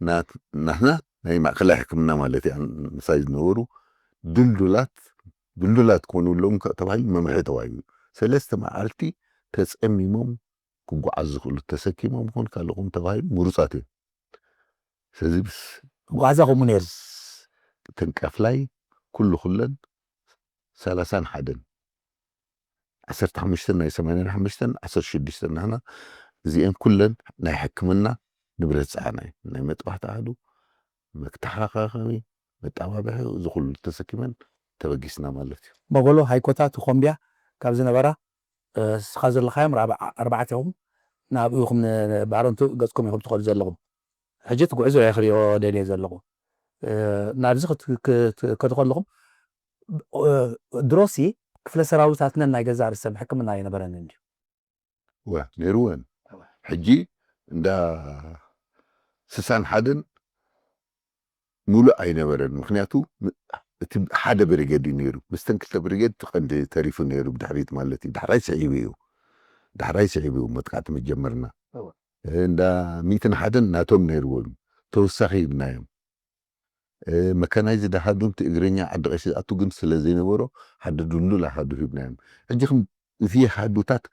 ናትና ናይ ማእከላይ ሕክምና ማለት እያ ምሳይ ዝነበሩ ድልዱላት ድልዱላት ክኾኑ ኣለዎም ተባሂሉ መምርሒ ተዋሂቡ። ሰለስተ መዓልቲ ተፀሚሞም ክጓዓዙ ዝኽእሉ ተሰኪሞም ይኹን ካልእ ይኹን ተባሂሉ ምሩፃት እዮም። ስለዚ ምስ ጓዕዛ ከምኡ ነይሩ። እተን ቀፍላይ ኩሉ ኩለን ሰላሳን ሓደን ዓሰርተ ሓሙሽተን ናይ ሰማንያን ሓሙሽተን ዓሰርተ ሽዱሽተ ናህና እዚአን ኩለን ናይ ሕክምና ንብረት ፀዓና እዩ ናይ መጥባሕቲ ኣሃዱ መተሓኻኸቢ መጣባብሒ እዚ ኩሉ ተሰኪመን ተበጊስና ማለት እዩ። በጎሎ ሃይኮታ ትኾምቢያ ካብ ዝነበራ እስኻ ዘለኻዮም ኣርባዕተ ኢኹም ናብኡ ኢኹም ባረንቱ ገፅኩም ኢኹም ትኸዱ ዘለኹም ሕጂ እቲ ጉዕዞ እየ ክሪኦ ደልየ ዘለኹ ናብዚ ከትኸዱ ከለኹም ድሮሲ ክፍለ ሰራዊታትነን ናይ ገዛእ ርእሰን ሕክምና ኣይነበረንን ድዩ ነይርወን ሕጂ እንዳ ስሳን ሓደን ሙሉእ ኣይነበረን ምክንያቱ እቲ ሓደ ብሪገድ እዩ ነይሩ ምስተን ክልተ ብሪገድ ትቐንዲ ተሪፉ ነይሩ ብድሕሪት ማለት እዩ ዳሕራይ ስዒቡ እዩ ዳሕራይ ስዒቡ እዩ መጥቃዕቲ መጀመርና እንዳ ሚትን ሓደን ናቶም ነይርዎም ተወሳኺ ይብናዮም መካናይዝድ ኣሃዱ እቲ እግረኛ ዓዲ ቀሺ ዝኣቱ ግን ስለ ዘይነበሮ ሓደ ድልዱል ኣሃዱ ሂብናዮም ሕጂ እዚ ኣሃዱታት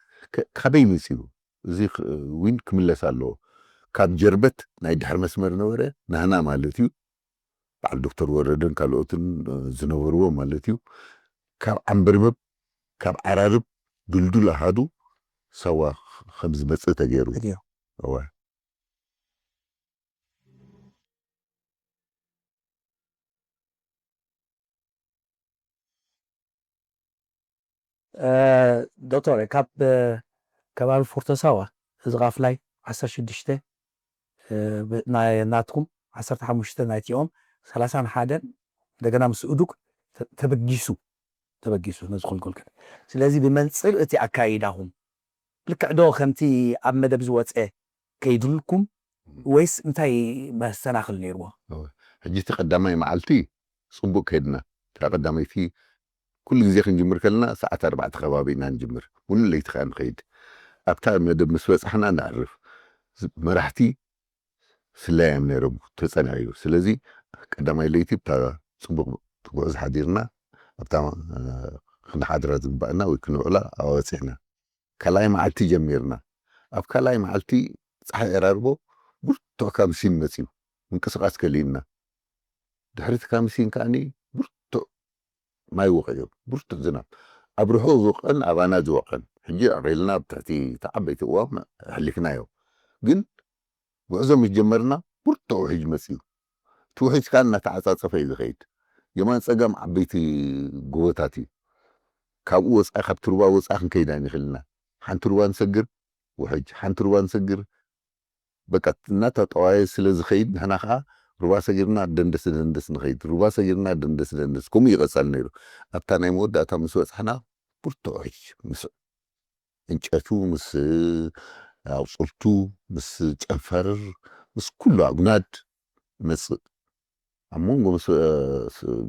ካበይ መፂኡ እዚ ዊን ክምለስ ኣለዎ ካብ ጀርበት ናይ ድሕሪ መስመር ነበረ ናህና ማለት እዩ በዓል ዶክተር ወረደን ካልኦትን ዝነበርዎ ማለት እዩ ካብ ዓንበርበብ ካብ ዓራርብ ድልዱል ኣሃዱ ሳዋ ከም ዝመፅእ ተገይሩ እወ ዶክተር ካብ ከባቢ ፎርቶሳዋ እዚ ቃፍላይ ዓሰርተ ሽዱሽተ ናትኩም ዓሰርተ ሓሙሽተ ናይቲኦም ሰላሳን ሓደን እንደገና ምስ እዱግ ተበጊሱ ተበጊሱ ነዚ ክልኩልከ ስለዚ ብመንፅር እቲ ኣካይዳኹም ልክዕ ዶ ከምቲ ኣብ መደብ ዝወፀ ከይድልኩም ወይስ እንታይ መሰናኽል ነይርዎ? ሕጂ እቲ ቀዳማይ መዓልቲ ፅቡቅ ከይድና እታ ቀዳመይቲ ኩሉ ግዜ ክንጅምር ከለና ሰዓት ኣርባዕተ ከባቢ ኢና ንጅምር ሙሉእ ለይቲ ከዓ ንኸይድ ኣብታ መደብ ምስ በፃሕና ንዕርፍ መራሕቲ ስለያ እዮም ነይሮም ተፀናዕዩ ስለዚ ቀዳማይ ለይቲ ብታ ጽቡቕ ትጉዕዝ ሓዲርና ኣብታ ክንሓድራ ዝግባእና ወይ ክንውዕላ ኣባጺሕና። ካልኣይ መዓልቲ ጀሚርና። ኣብ ካልኣይ መዓልቲ ጸሓይ ዕራርቦ ብርቱዕ ካምሲን መጺኡ ምንቅስቓስ ከሊእና። ድሕሪ እቲ ካምሲን ከኣኒ ብርቱዕ ማይ ወቒዑ፣ ብርቱዕ ዝናብ። ኣብ ርሑቕ ዝወቐን ኣባና ዝወቐን። ሕጂ ኣቕሪልና ኣብ ትሕቲ እቲ ዓበይቲ እዋም ኣሕሊፍናዮ። ግን ጉዕዞ ምስ ጀመርና ብርቱዕ ውሕጅ መጺኡ። እቲ ውሕጅ ከኣ እናተዓጻጸፈ እዩ ዝኸይድ። የማን ጸጋም ዓበይቲ ጎቦታት እዩ። ካብኡ ወጻኢ፣ ካብ ትሩባ ወጻኢ ክንከይድ ኣይንኽእልና። ሓንቲ ሩባ ንሰግር፣ ውሕጅ፣ ሓንቲ ሩባ ንሰግር። በቃ እናተጠዋየ ስለ ዝኸይድ ንሕና ከኣ ሩባ ሰጊርና ደንደስ ደንደስ ንኸይድ፣ ሩባ ሰጊርና ደንደስ ደንደስ፣ ከምኡ ይቐጸል ነይሩ። ኣብታ ናይ መወዳእታ ምስ በጻሕና ብርቱዕ ውሕጅ ምስ ዕንጨቱ፣ ምስ ኣቑጽልቱ፣ ምስ ጨንፈር፣ ምስ ኩሉ ኣጉናድ ይመጽእ። ኣብ መንጎ ምስ፣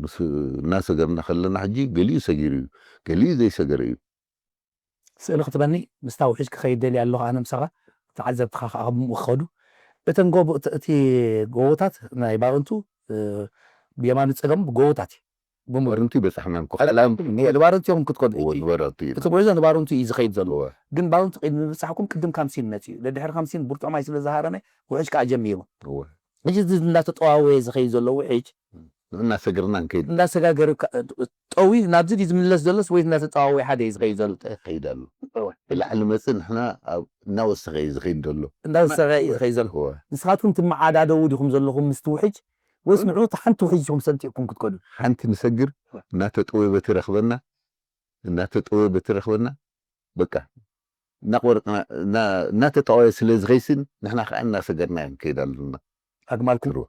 ምስ እናሰገርና ከለና ሕጂ ገሊኡ ሰጊሩ እዩ፣ ገሊኡ ዘይሰገረ እዩ። ስእሊ ክትበኒ ምስታ ውሕጅ ክኸይድ ደልየ ኣለኹ፣ ኣነ ምሳኻ ተዓዘብትኻ ከኣ ብኡ ክኸዱ። እተን ጎቦ-፣ እቲ፣ እቲ ጎቦታት ናይ ባረንቱ፣ እ፣ ብየማኑ ጸገሙ ብጎቦታት እዩ። ብሙሉ። ባረንቱ ይበጻሕና እንኮ። ቀላም ንባረንቱ ኢኹም ክትከዱ። እወ፣ ንባረንቱ እዩ። እቲ ጉዕዞ ንባረንቱ እዩ ዝኸይድ ዘሎ። እወ። ግን ባረንቱ ቅድሚ ምብጻሕኩም ቅድም ካምሲን መጺኡ። ደድሕሪ ካምሲን ብርቱዕ ማይ ስለ ዝሃረመ ውሕጅ ከኣ ጀሚሩ። እወ። ሕጂ እዚ እናተጠዋወየ ዝኸይድ ዘሎ ውሕጅ እናሰገርና ንከይድ። እናሰጋገረ ከ-፣ ጠዊ ናብዚ ድዩ ዝምለስ ዘሎስ ወይ እናተጠዋወየ ሓደ እዩ ዝኸይድ ዘሎ? ይኸይድ ኣሎ። እወ። ብላዕሊ መጽእ ንሕና ኣብ እናወሰኸ እዩ ዝኸይድ ዘሎ። እናወሰኸ እዩ ዝኸይድ ዘሎ። እወ። ንስኻትኩም ትመዓዳደዉ ዲኹም ዘለኹም ምስቲ ውሕጅ ወይስ ንዕኡ እቲ ሓንቲ ውሕጅ ኢኹም ሰንጢቕኩም ክትከዱ? ሓንቲ ንሰግር፣ እወ። እናተጠወየ በቲ ረኽበና፣ እናተጠወየ በቲ ረኽበና፣ በቃ እናቆረጽና፣ እና-፣ እናተጠወየ ስለ ዝኸይስን ንሕና ከኣ እናሰገርና ኢና ንከይድ ኣለና። ኣግማልኩም? ትሩ-፣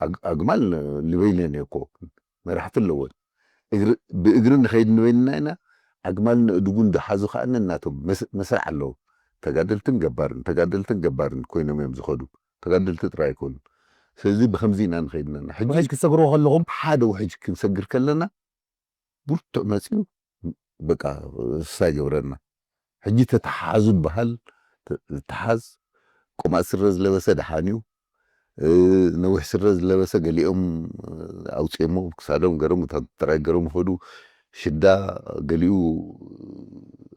ኣግ-፣ ኣግማል ን-፣ ንበይነን እየ እኮ መራሕቲ ኣለወን። እግሪ፣ ብእግሪ ንኸይድ ንበይንና ኢና። ኣግማልን ኣእዱግን ዝሓዙ ከኣ ነናቶም መስ-፣ መስርዕ ኣለዎም። ተጋደልትን ገባርን፣ ተጋደልትን ገባርን ኮይኖም እዮም ዝኸዱ። ተጋደልቲ ጥራይ ኣይኮኑን። ስለዚ ብኸምዚ ኢና ንኸይድ ነና። ሕጂ ውሕጅ ክትሰግርዎ ከለኹም? ሓደ ውሕጅ ክንሰግር ከለና ብርቱዕ መጺኡ በቃ እሳ ይገብረና። ሕጂ ተተሓሓዙ ይበሃል፣ ተ-፣ ተተሓዝ፣ ቆማጥ ስረ ዝለበሰ ደሓን እዩ። እ፣ ነዊሕ ስረ ዝለበሰ ገሊኦም፣ እ፣ ኣውጺኦሞ ክሳዶም ገሮም፣ እታ ጥራይ ገሮም ይኸዱ። ሽዳ ገሊኡ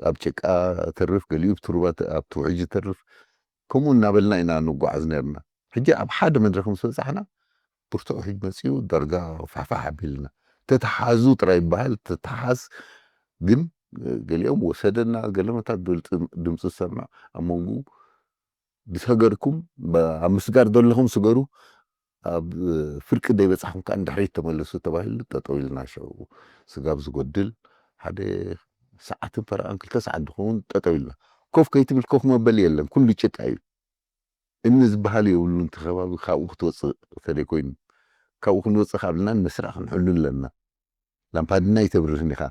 ኣብ ጭቃ ተርፍ፣ ገሊኡ ኣብ ትሩባ ተ-፣ ኣብቲ ውሕጅ ተርፍ። ከምኡ እናበልና ኢና ንጓዓዝ ነርና። ሕጂ ኣብ ሓደ መድረኽ ምስ በጻሕና ብርቱዕ ውሕጅ መጺኡ ዳርጋ ፋሕፋሕ ኣቢልና። ተተሓዙ ጥራይ ይበሃል፣ ተተሓዝ ግን ገሊኦም ወሰደና፣ ገለመታት ድምጺ፣ ድምጺ ዝሰምዕ ኣብ መንጎኡ ዝሰገርኩም፣ ብ-፣ ኣብ ምስጋር ዘለኹም ስገሩ፣ ኣብ ፍርቂ ደይበጻሕኩም ከኣ ንድሕሪት ተመለሱ ተባሂሉ ጠጠው ኢልና። ሽዑ ስጋብ ዝጎድል ሓደ ሰዓትን ፈረቓን ክልተ ሰዓት ዝኸውን ጠጠው ኢልና። ኮፍ ከይትብል ኮፍ መበሊ የለን፣ ኩሉ ጭቃ እዩ። እምኒ ዝበሃል የብሉን እቲ ከባቢ፣ ካብኡ ክትወጽእ እንተደይ ኮይኑ። ካብኡ ክንወጽእ ካብ ኢልና ንመስርዕ ክንሕሉ ኣለና። ላምፓድና ኣይተብርህን ኢኻ፣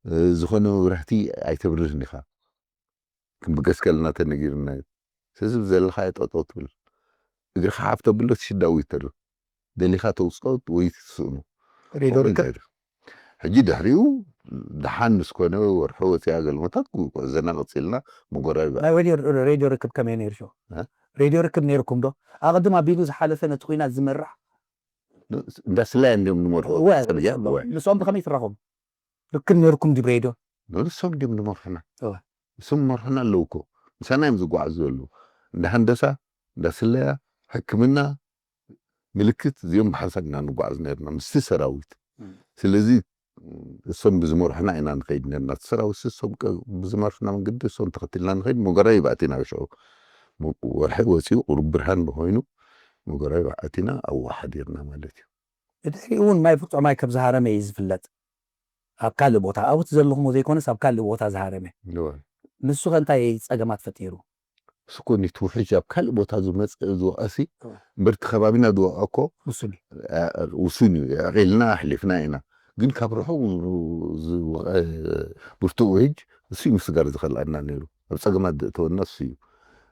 እ፣ ዝኾነ መብራህቲ ኣይተብርህን ኢኻ። ክንብገስ ከለና ተነጊርና እዩ። ስለዚ ብዘለኻዮ ጠጠው ትብል። እግርኻ ሓፍ ተብሎ እቲ ሽዳ እዩ ተርፍ። ደሊኻ ተውጽኦ ወይ ትስእኑ። ሬድዮ ከምኡ ርክብ? እንታይ ዶ? ሕጂ ድሕሪኡ ደሓን ምስ ኮነ ወርሒ ወፂኣ ገለመታት ጉ-፣ ጉዕዞና ቀፂልና መጎራቢባ። ናይ ሬድዮ፣ ሬድዮ ርክብ ከመይ ነይሩ ሽዑ? እ? ሬድዮ ርክብ ነይርኩም ዶ? ኣቐድም ኣቢሉ ዝሓለፈ ነቲ ኲናት ዝመርሕ? ን-፣ እንዳ ስለያ እንዲዮም ዝመርሑ። እወ፣ ፀብያ፣ እወ። ንሶም ብኸመይ ትራኸቡ? ርክብ ነይርኩም ድዩ ሬድዮ? ንሶም እንዲዮም ዝመርሑና። እወ። ንሶም ይመርሑና ኣለዉ እኮ። ምሳና እዮም ዝጓዓዙ ዘለዉ። እንዳ ሃንደሳ፣ እንዳ ስለያ፣ ሕክምና፣ ምልክት እዚኦም ብሓንሳብ ኢና ንጓዓዝ ነርና ምስቲ ሰራዊት። እም። ስለዚ እሶም ብዝመርሑና ኢና ንኸይድ ነርና። እቲ ሰራዊት እሶም ቀ-፣ ብዝመርሑና መንገዲ እሶም ተኸትልና ንኸይድ፣ መጎራቢባ ኣቲና ሽዑ። ሞ-፣ ወርሒ ወጺኡ ቁሩብ ብርሃን ኮይኑ መጎራቢባ ኣቲና ኣብኡ ሓዲርና ማለት እዩ። ብድሕሪኡ እውን ማይ ፍርጦ ማይ ከም ዝሃረመ እዩ ዝፍለጥ። ኣብ ካልእ ቦታ፣ ኣብቲ ዘለኹሞ ዘይኮነስ ኣብ ካልእ ቦታ ዝሃረመ። እወ። ንሱ ኸ እንታይ ጸገማት ፈጢሩ? እሱ እኮ ነቲ ውሕጅ ኣብ ካልእ ቦታ ዝመጽእ ዝወቐሲ፣ እወ። እምበር እቲ ከባቢና ዝወቐ እኮ፣ ውሱን እዩ። እ፣ ውሱን እዩ። ኣዕቒልና ኣሕሊፍና ኢና። ግን ካብ ርሑቕ ዝወቐ ብርቱዕ ውሕጅ እሱ እዩ ምስጋር ዝኸልኣና ነይሩ። ኣብ ጸገማት ዘእተወና እሱ እዩ።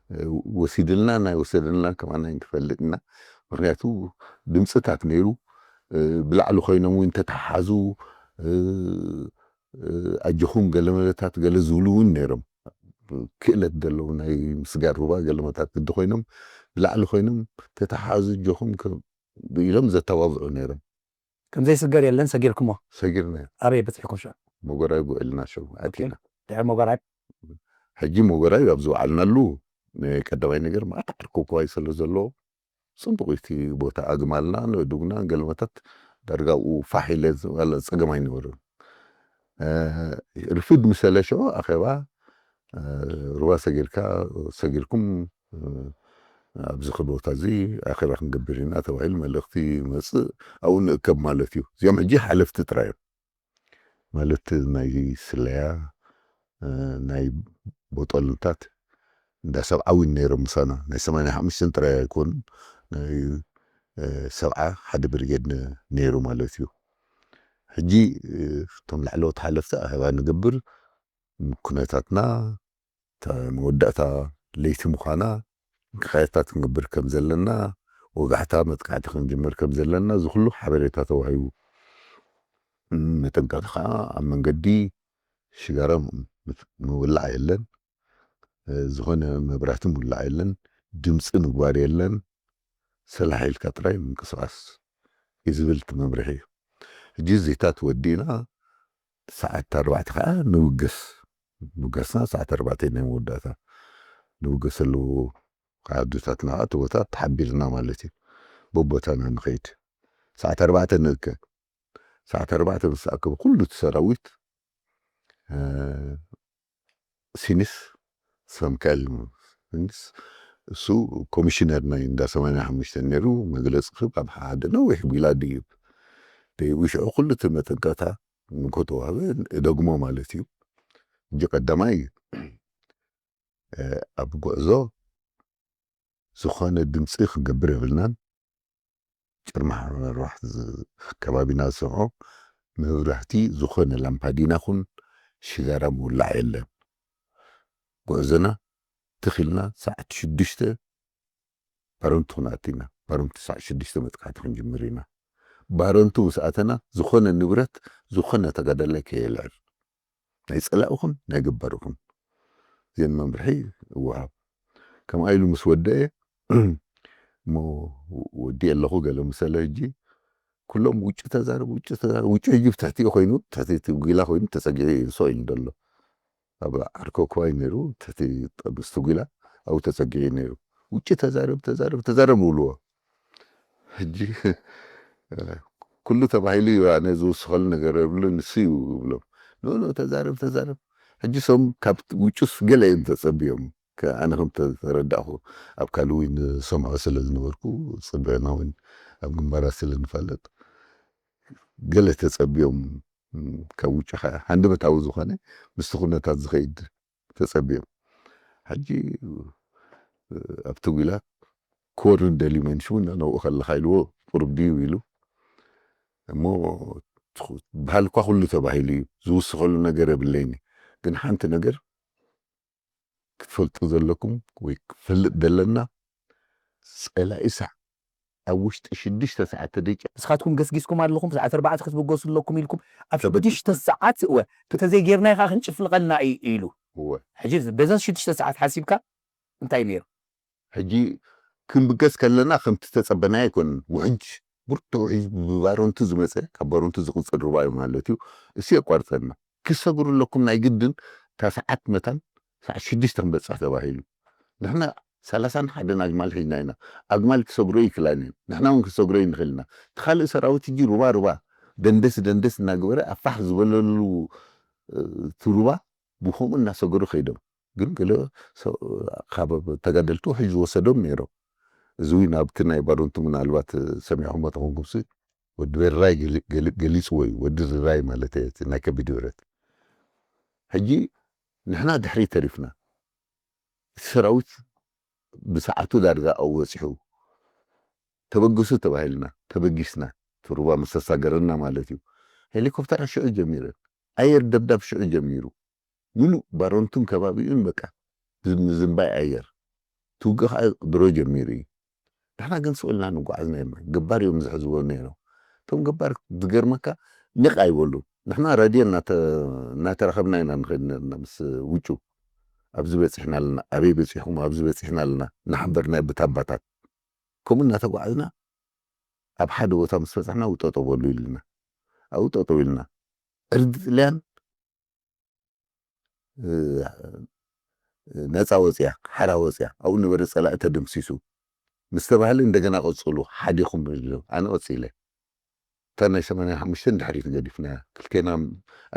እ፣ ወሲድልና ናይ ወሰደልና ከማን ኣይንፈልጥ ኢና። ምኽንያቱ ድምጽታት ነይሩ። እ፣ ብላዕሊ ኮይኖም እውን ተተሓሓዙ፣ እ፣ እ፣ ኣጆኹም ገለ መለታት ገለ ዝብሉ እውን ነይሮም። ክእለት ዘለዉ ናይ ምስጋር ሩባ ገለመታት ግዲ ኮይኖም ብላዕሊ ኮይኖም ተተሓሓዙ፣ ኣጆኹም ከ-፣ ኢሎም ዘተባብዑ ነይሮም። ከም ዘይስገር የለን፣ ሰጊርኩሞ። ሰጊርና ኣበይ በፂሕኩም ሽዑ? መጎራይ ውዒልና ሽዑ ኣቲና። ድሕሪ መጎራይ? ሕጂ መጎራይ ኣብ ዝወዓልናሉ ቀዳማይ ነገር ማእት ዓርኮ ከዋይ ስለ ዘለዎ ጽቡቕ እቲ ቦታ ኣግማልና ንእዱግና ገልመታት ዳርጋ ኣብኡ ፋሕ ኢለ ዝባለ ጸገም ኣይነበረን። ርፍድ ምሰለ ሽዑ ኣኼባ ሩባ ሰጊርካ ሰጊርኩም ኣብዚ ክል ቦታ እዚ ኣኼባ ክንገብር ኢና ተባሂሉ መልእኽቲ መጽእ ኣብኡ ንእከብ ማለት እዩ። እዚኦም ሕጂ ሓለፍቲ ጥራይ እዮም። ማለት ናይ ስለያ ናይ ቦጦልንታት እንዳ ሰብዓዊን ነይሮም ምሳና ናይ ሰማንያ ሓሙሽተን ጥራይ ኣይኮኑን ናይ ሰብዓ ሓደ ብርጌድ ነይሩ ማለት እዩ። ሕጂ እቶም ላዕለዎት ሓለፍቲ ኣኼባ ንገብር ኩነታትና መወዳእታ ለይቲ ምዃና እንቅስቃሴታት ክንገብር ከም ዘለና ወጋሕታ መጥቃዕቲ ክንጅምር ከም ዘለና እዚ ኩሉ ሓበሬታ ተዋሂቡ። መጠንቀቕታ ከዓ ኣብ መንገዲ ሽጋራ ምውላዕ የለን፣ ዝኾነ መብራህቲ ምውላዕ የለን፣ ድምፂ ምግባር የለን፣ ሰላሕ ኢልካ ጥራይ ምንቅስቃስ እዩ ዝብል እቲ መምርሒ እዩ። ሕጂ እዚታት ወዲእና ሰዓት ኣርባዕተ ከዓ ንውገስ ንውገስና ሰዓት ኣርባዕተ ናይ መወዳእታ ንውገሰሉ ዓድታትና እቲ ቦታ ተሓቢርና ማለት እዩ። በቦታና ንኸይድ ሰዓት ኣርባዕተ ንእከብ። ሰዓት ኣርባዕተ ምስ ኣከበ ኩሉ እቲ ሰራዊት ሲኒስ ሰምካል ሲኒስ እሱ ኮሚሽነር ናይ እንዳ ሰማንያ ሓሙሽተ ነይሩ መግለፂ ክብ ኣብ ሓደ ነዊሕ ቢላ ድይብ ደይቡ ሽዑ ኩሉ እቲ መጠንቀታ ንኮተዋህበ እደግሞ ማለት እዩ። እጂ ቀዳማይ ኣብ ጉዕዞ ዝኾነ ድምፂ ክንገብር የብልናን። ጭርማሕ ኣርዋሕ ከባቢና ዝሰምዖ መብራህቲ ዝኾነ ላምፓዲና ኹን ሽጋራ ምውላዕ የለን። ጉዕዞና ትኺልና ሰዓት ሽዱሽተ ባረንቱ ክንኣቲ ኢና። ባረንቱ ሰዓት ሽዱሽተ መጥቃዕቲ ክንጅምር ኢና። ባረንቱ ምስ ኣተና ዝኾነ ንብረት ዝኾነ ተጋዳላይ ከየልዕል ናይ ጸላእኹም ናይ ገባርኹም ዜን መምርሒ እወሃብ። ከምኣ ኢሉ ምስ ወደአ እሞ ወዲ ኣለኹ ገለ ምሰለ ሕጂ ኩሎም ውጭ ተዛረብ ውጭ ተዛረብ ውጭ ሕጂ ብትሕቲ ኮይኑ ትሕቲ እቲ ጒላ ኮይኑ ተጸጊዑ ይንሶ ኢሉ ዘሎ ኣብ ዓርኮ ክዋይ ነይሩ ትሕቲ ጠብስቲ ጒላ ኣብኡ ተጸጊዑ ነይሩ። ውጭ ተዛረብ ተዛረብ ተዛረብ ይብልዎ። ሕጂ ኩሉ ተባሂሉ እዩ ኣነ ዝውስኸሉ ነገር የብሉ ንሱ እዩ ይብሎም። ኖ ኖ ተዛረብ ተዛረብ። ሕጂ ሶም ካብ ውጩስ ገለ እዮም ተጸብዮም። ኣነ ከም ተረዳእኹ ኣብ ካልእ እውን ዝሰምዖ ስለ ዝነበርኩ ጽበና እውን ኣብ ግንባራት ስለ ንፋለጥ ገለ ተጸብዮም ካብ ውጭ ከዓ ሃንደበታዊ ዝኾነ ምስቲ ኩነታት ዝኸይድ ተጸብዮም። ሕጂ ኣብቲ ጒላ ክወርድ ደልዩ መንሽው እና ነብኡ ከለኻ ኢልዎ ቁሩብ ድዩ ኢሉ እሞ በሃል እኳ ኩሉ ተባሂሉ እዩ ዝውስኸሉ ነገር የብለይኒ ግን ሓንቲ ነገር ክትፈልጡ ዘለኩም ወይ ክፈልጥ ዘለና ጸላኢ ሳዕ ኣብ ውሽጢ ሽዱሽተ ሰዓት ተደቂቕ ንስኻትኩም ገስጊስኩም ኣለኹም ሰዓት ኣርባዕተ ክትብገሱ ኣለኩም ኢልኩም ኣብ ሽዱሽተ ሰዓት እወ እንተዘይጌርናዮ ከዓ ክንጭፍልቐልና እዩ ኢሉ እወ ሕጂ በዘን ሽዱሽተ ሰዓት ሓሲብካ እንታይ ነይሩ ሕጂ ክንብገስ ከለና ከምቲ ተጸበናዮ ኣይኮነን ውሕጅ ብርቱዕ ውሕጅ ብባረንቱ ዝመጸ ካብ ባረንቱ ዝቕጽል ሩባ እዩ ማለት እዩ እሱ የቋርጸና ክሰግሩ ኣለኩም ናይ ግድን እታ ሰዓት መታን ሰዓት ሽዱሽተ ክንበጽሕ ተባሂሉ ንሕና ሰላሳን ሓደን ኣግማል ሒዝና ኢና ኣግማል ክሰግሮ ይክላን እየን ንሕና እውን ክሰግሮ ይንኽእል ኢና እቲ ካልእ ሰራዊት እጂ ሩባ ሩባ ደንደስ ደንደስ እናገበረ ኣፋሕ ዝበለሉ እቲ ሩባ ብከምኡ እናሰገሩ ከይዶም ግን ገለ ካብ ተጋደልቲ ውሕጅ ዝወሰዶም ነይሮም እዚ እውን ኣብቲ ናይ ባዶንቱ ምናልባት ሰሚዕኹሞ ተኾንኩምሲ ወዲ በራይ ገሊፅዎ እዩ ወዲ ዝራይ ማለት ናይ ከቢድ ብረት ሕጂ ንሕና ድሕሪ ተሪፍና እቲ ሰራዊት ብሰዓቱ ዳርጋ ኣብኡ በፂሑ ተበግሱ ተባሂልና ተበጊስና እቲ ሩባ መሰሳገረና ማለት እዩ ሄሊኮፕተራት ሽዑ ጀሚረን ኣየር ደብዳብ ሽዑ ጀሚሩ ምሉእ ባረንቱን ከባቢኡን በቃ ምዝንባይ ኣየር ትውግእ ከዓ ድሮ ጀሚሩ እዩ ንሕና ግን ስቕ ኢልና ንጓዓዝ ነርና ገባር እዮም ዝሕዝዎ ነይሮም እቶም ገባር ዝገርመካ ንቕ ኣይበሉ ንሕና ራድዮ እናተረኸብና ኢና ንኸድ ነርና ምስ ውጩ ኣብዚ በፂሕና ኣለና ኣበይ በፂሕኩም ኣብዚ በፂሕና ኣለና እናሓበርና ብታባታት ከምኡ እናተጓዓዝና ኣብ ሓደ ቦታ ምስ በጻሕና፣ "ውጠጠው በሉ" ኢሉና። ኣብኡ ጠጠው ኢልና። ዕርዲ ጥልያን፣ እ፣ ነጻ ወጽያ፣ ሓራ ወጽያ፣ ኣብኡ ነበረ ጸላኢ ተደምሲሱ ምስ ተባህለ፣ "እንደገና ቀጽሉ፣ ሓዲኹም" ኢሉ። ኣነ ቀጺለ። እታ ናይ ሰማንያ ሓሙሽተ ንድሕሪት ገዲፍናያ። ክልቴና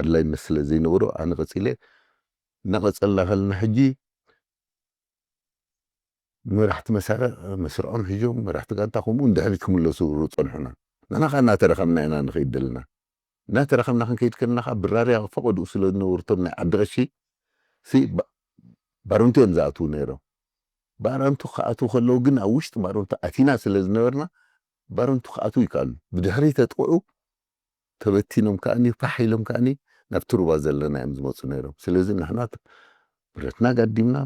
ኣድላይነት ስለ ዘይነበሮ፣ ኣነ ቀጺለ። እናቐጸልና ከለና፣ ሕጂ መራሕቲ መሳርዕ፣ መስርዖም ሒዞም፣ መራሕቲ ጋንታ ከምኡ ንድሕሪት ክምለሱ ጸንሑና። ንሕና ከኣ እናተረኸብና ኢና ንኸይድ ዘለና። እናተረኸብና ክንከይድ ከለና ከኣ፣ ብራርያ ፈቐድኡ ስለ ዝነበሩ፣ እቶም ናይ ዓዲ ቀሺ ሲ ባ-፣ ባረንቱ እዮም ዝኣትዉ ነይሮም። ባረንቱ ክኣትዉ ከለዉ ግን፣ ኣብ ውሽጢ ባረንቱ ኣቲና ስለ ዝነበርና፣ ባረንቱ ክኣትዉ ይከኣሉ። ብድሕሪት ተጥቕዑ፣ ተበቲኖም ከኣኒ፣ ፋሕ ኢሎም ከኣኒ፣ ናብቲ ሩባ ዘለና እዮም ዝመጹ ነይሮም። ስለዚ ንሕና ት-፣ ብረትና ጋዲምና፣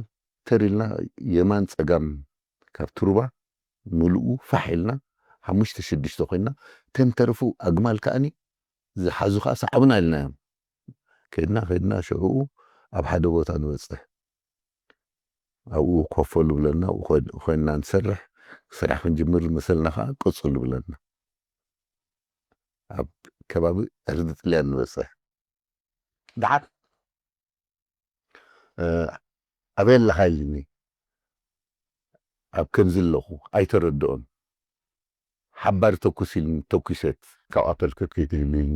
ተር ኢልና፣ የማን ጸጋም ካብቲ ሩባ ምሉኡ ፋሕ ኢልና፣ ሓሙሽተ ሽዱሽተ ኮይንና፣ እቶም ተረፉ ኣግማል ከኣኒ ዝሓዙ ከኣ ሰዓቡና ኢልናዮም። ከድና፣ ከድና፣ ሽዑኡ ኣብ ሓደ ቦታ ንበጽሕ። ኣብኡ ኮፍ በሉ ብለና፣ ኣብኡ ኮን-፣ ኮይንና ንሰርሕ። ስራሕ ክንጅምር መሰልና ከኣ ቀጽሉ ብለና። ኣብ ከባቢ ዕርዲ ጥልያን ንበጽሕ። ደሓር፣ እ፣ ኣበይ ኣለኻ ኢልኒ። ኣብ ከምዚ ኣለኹ፣ ኣይተረድኦን። ሓባር ተኩስ ኢልኒ፣ ተኩሰት። ካብኣ ፈልከት ከይትህልኒ።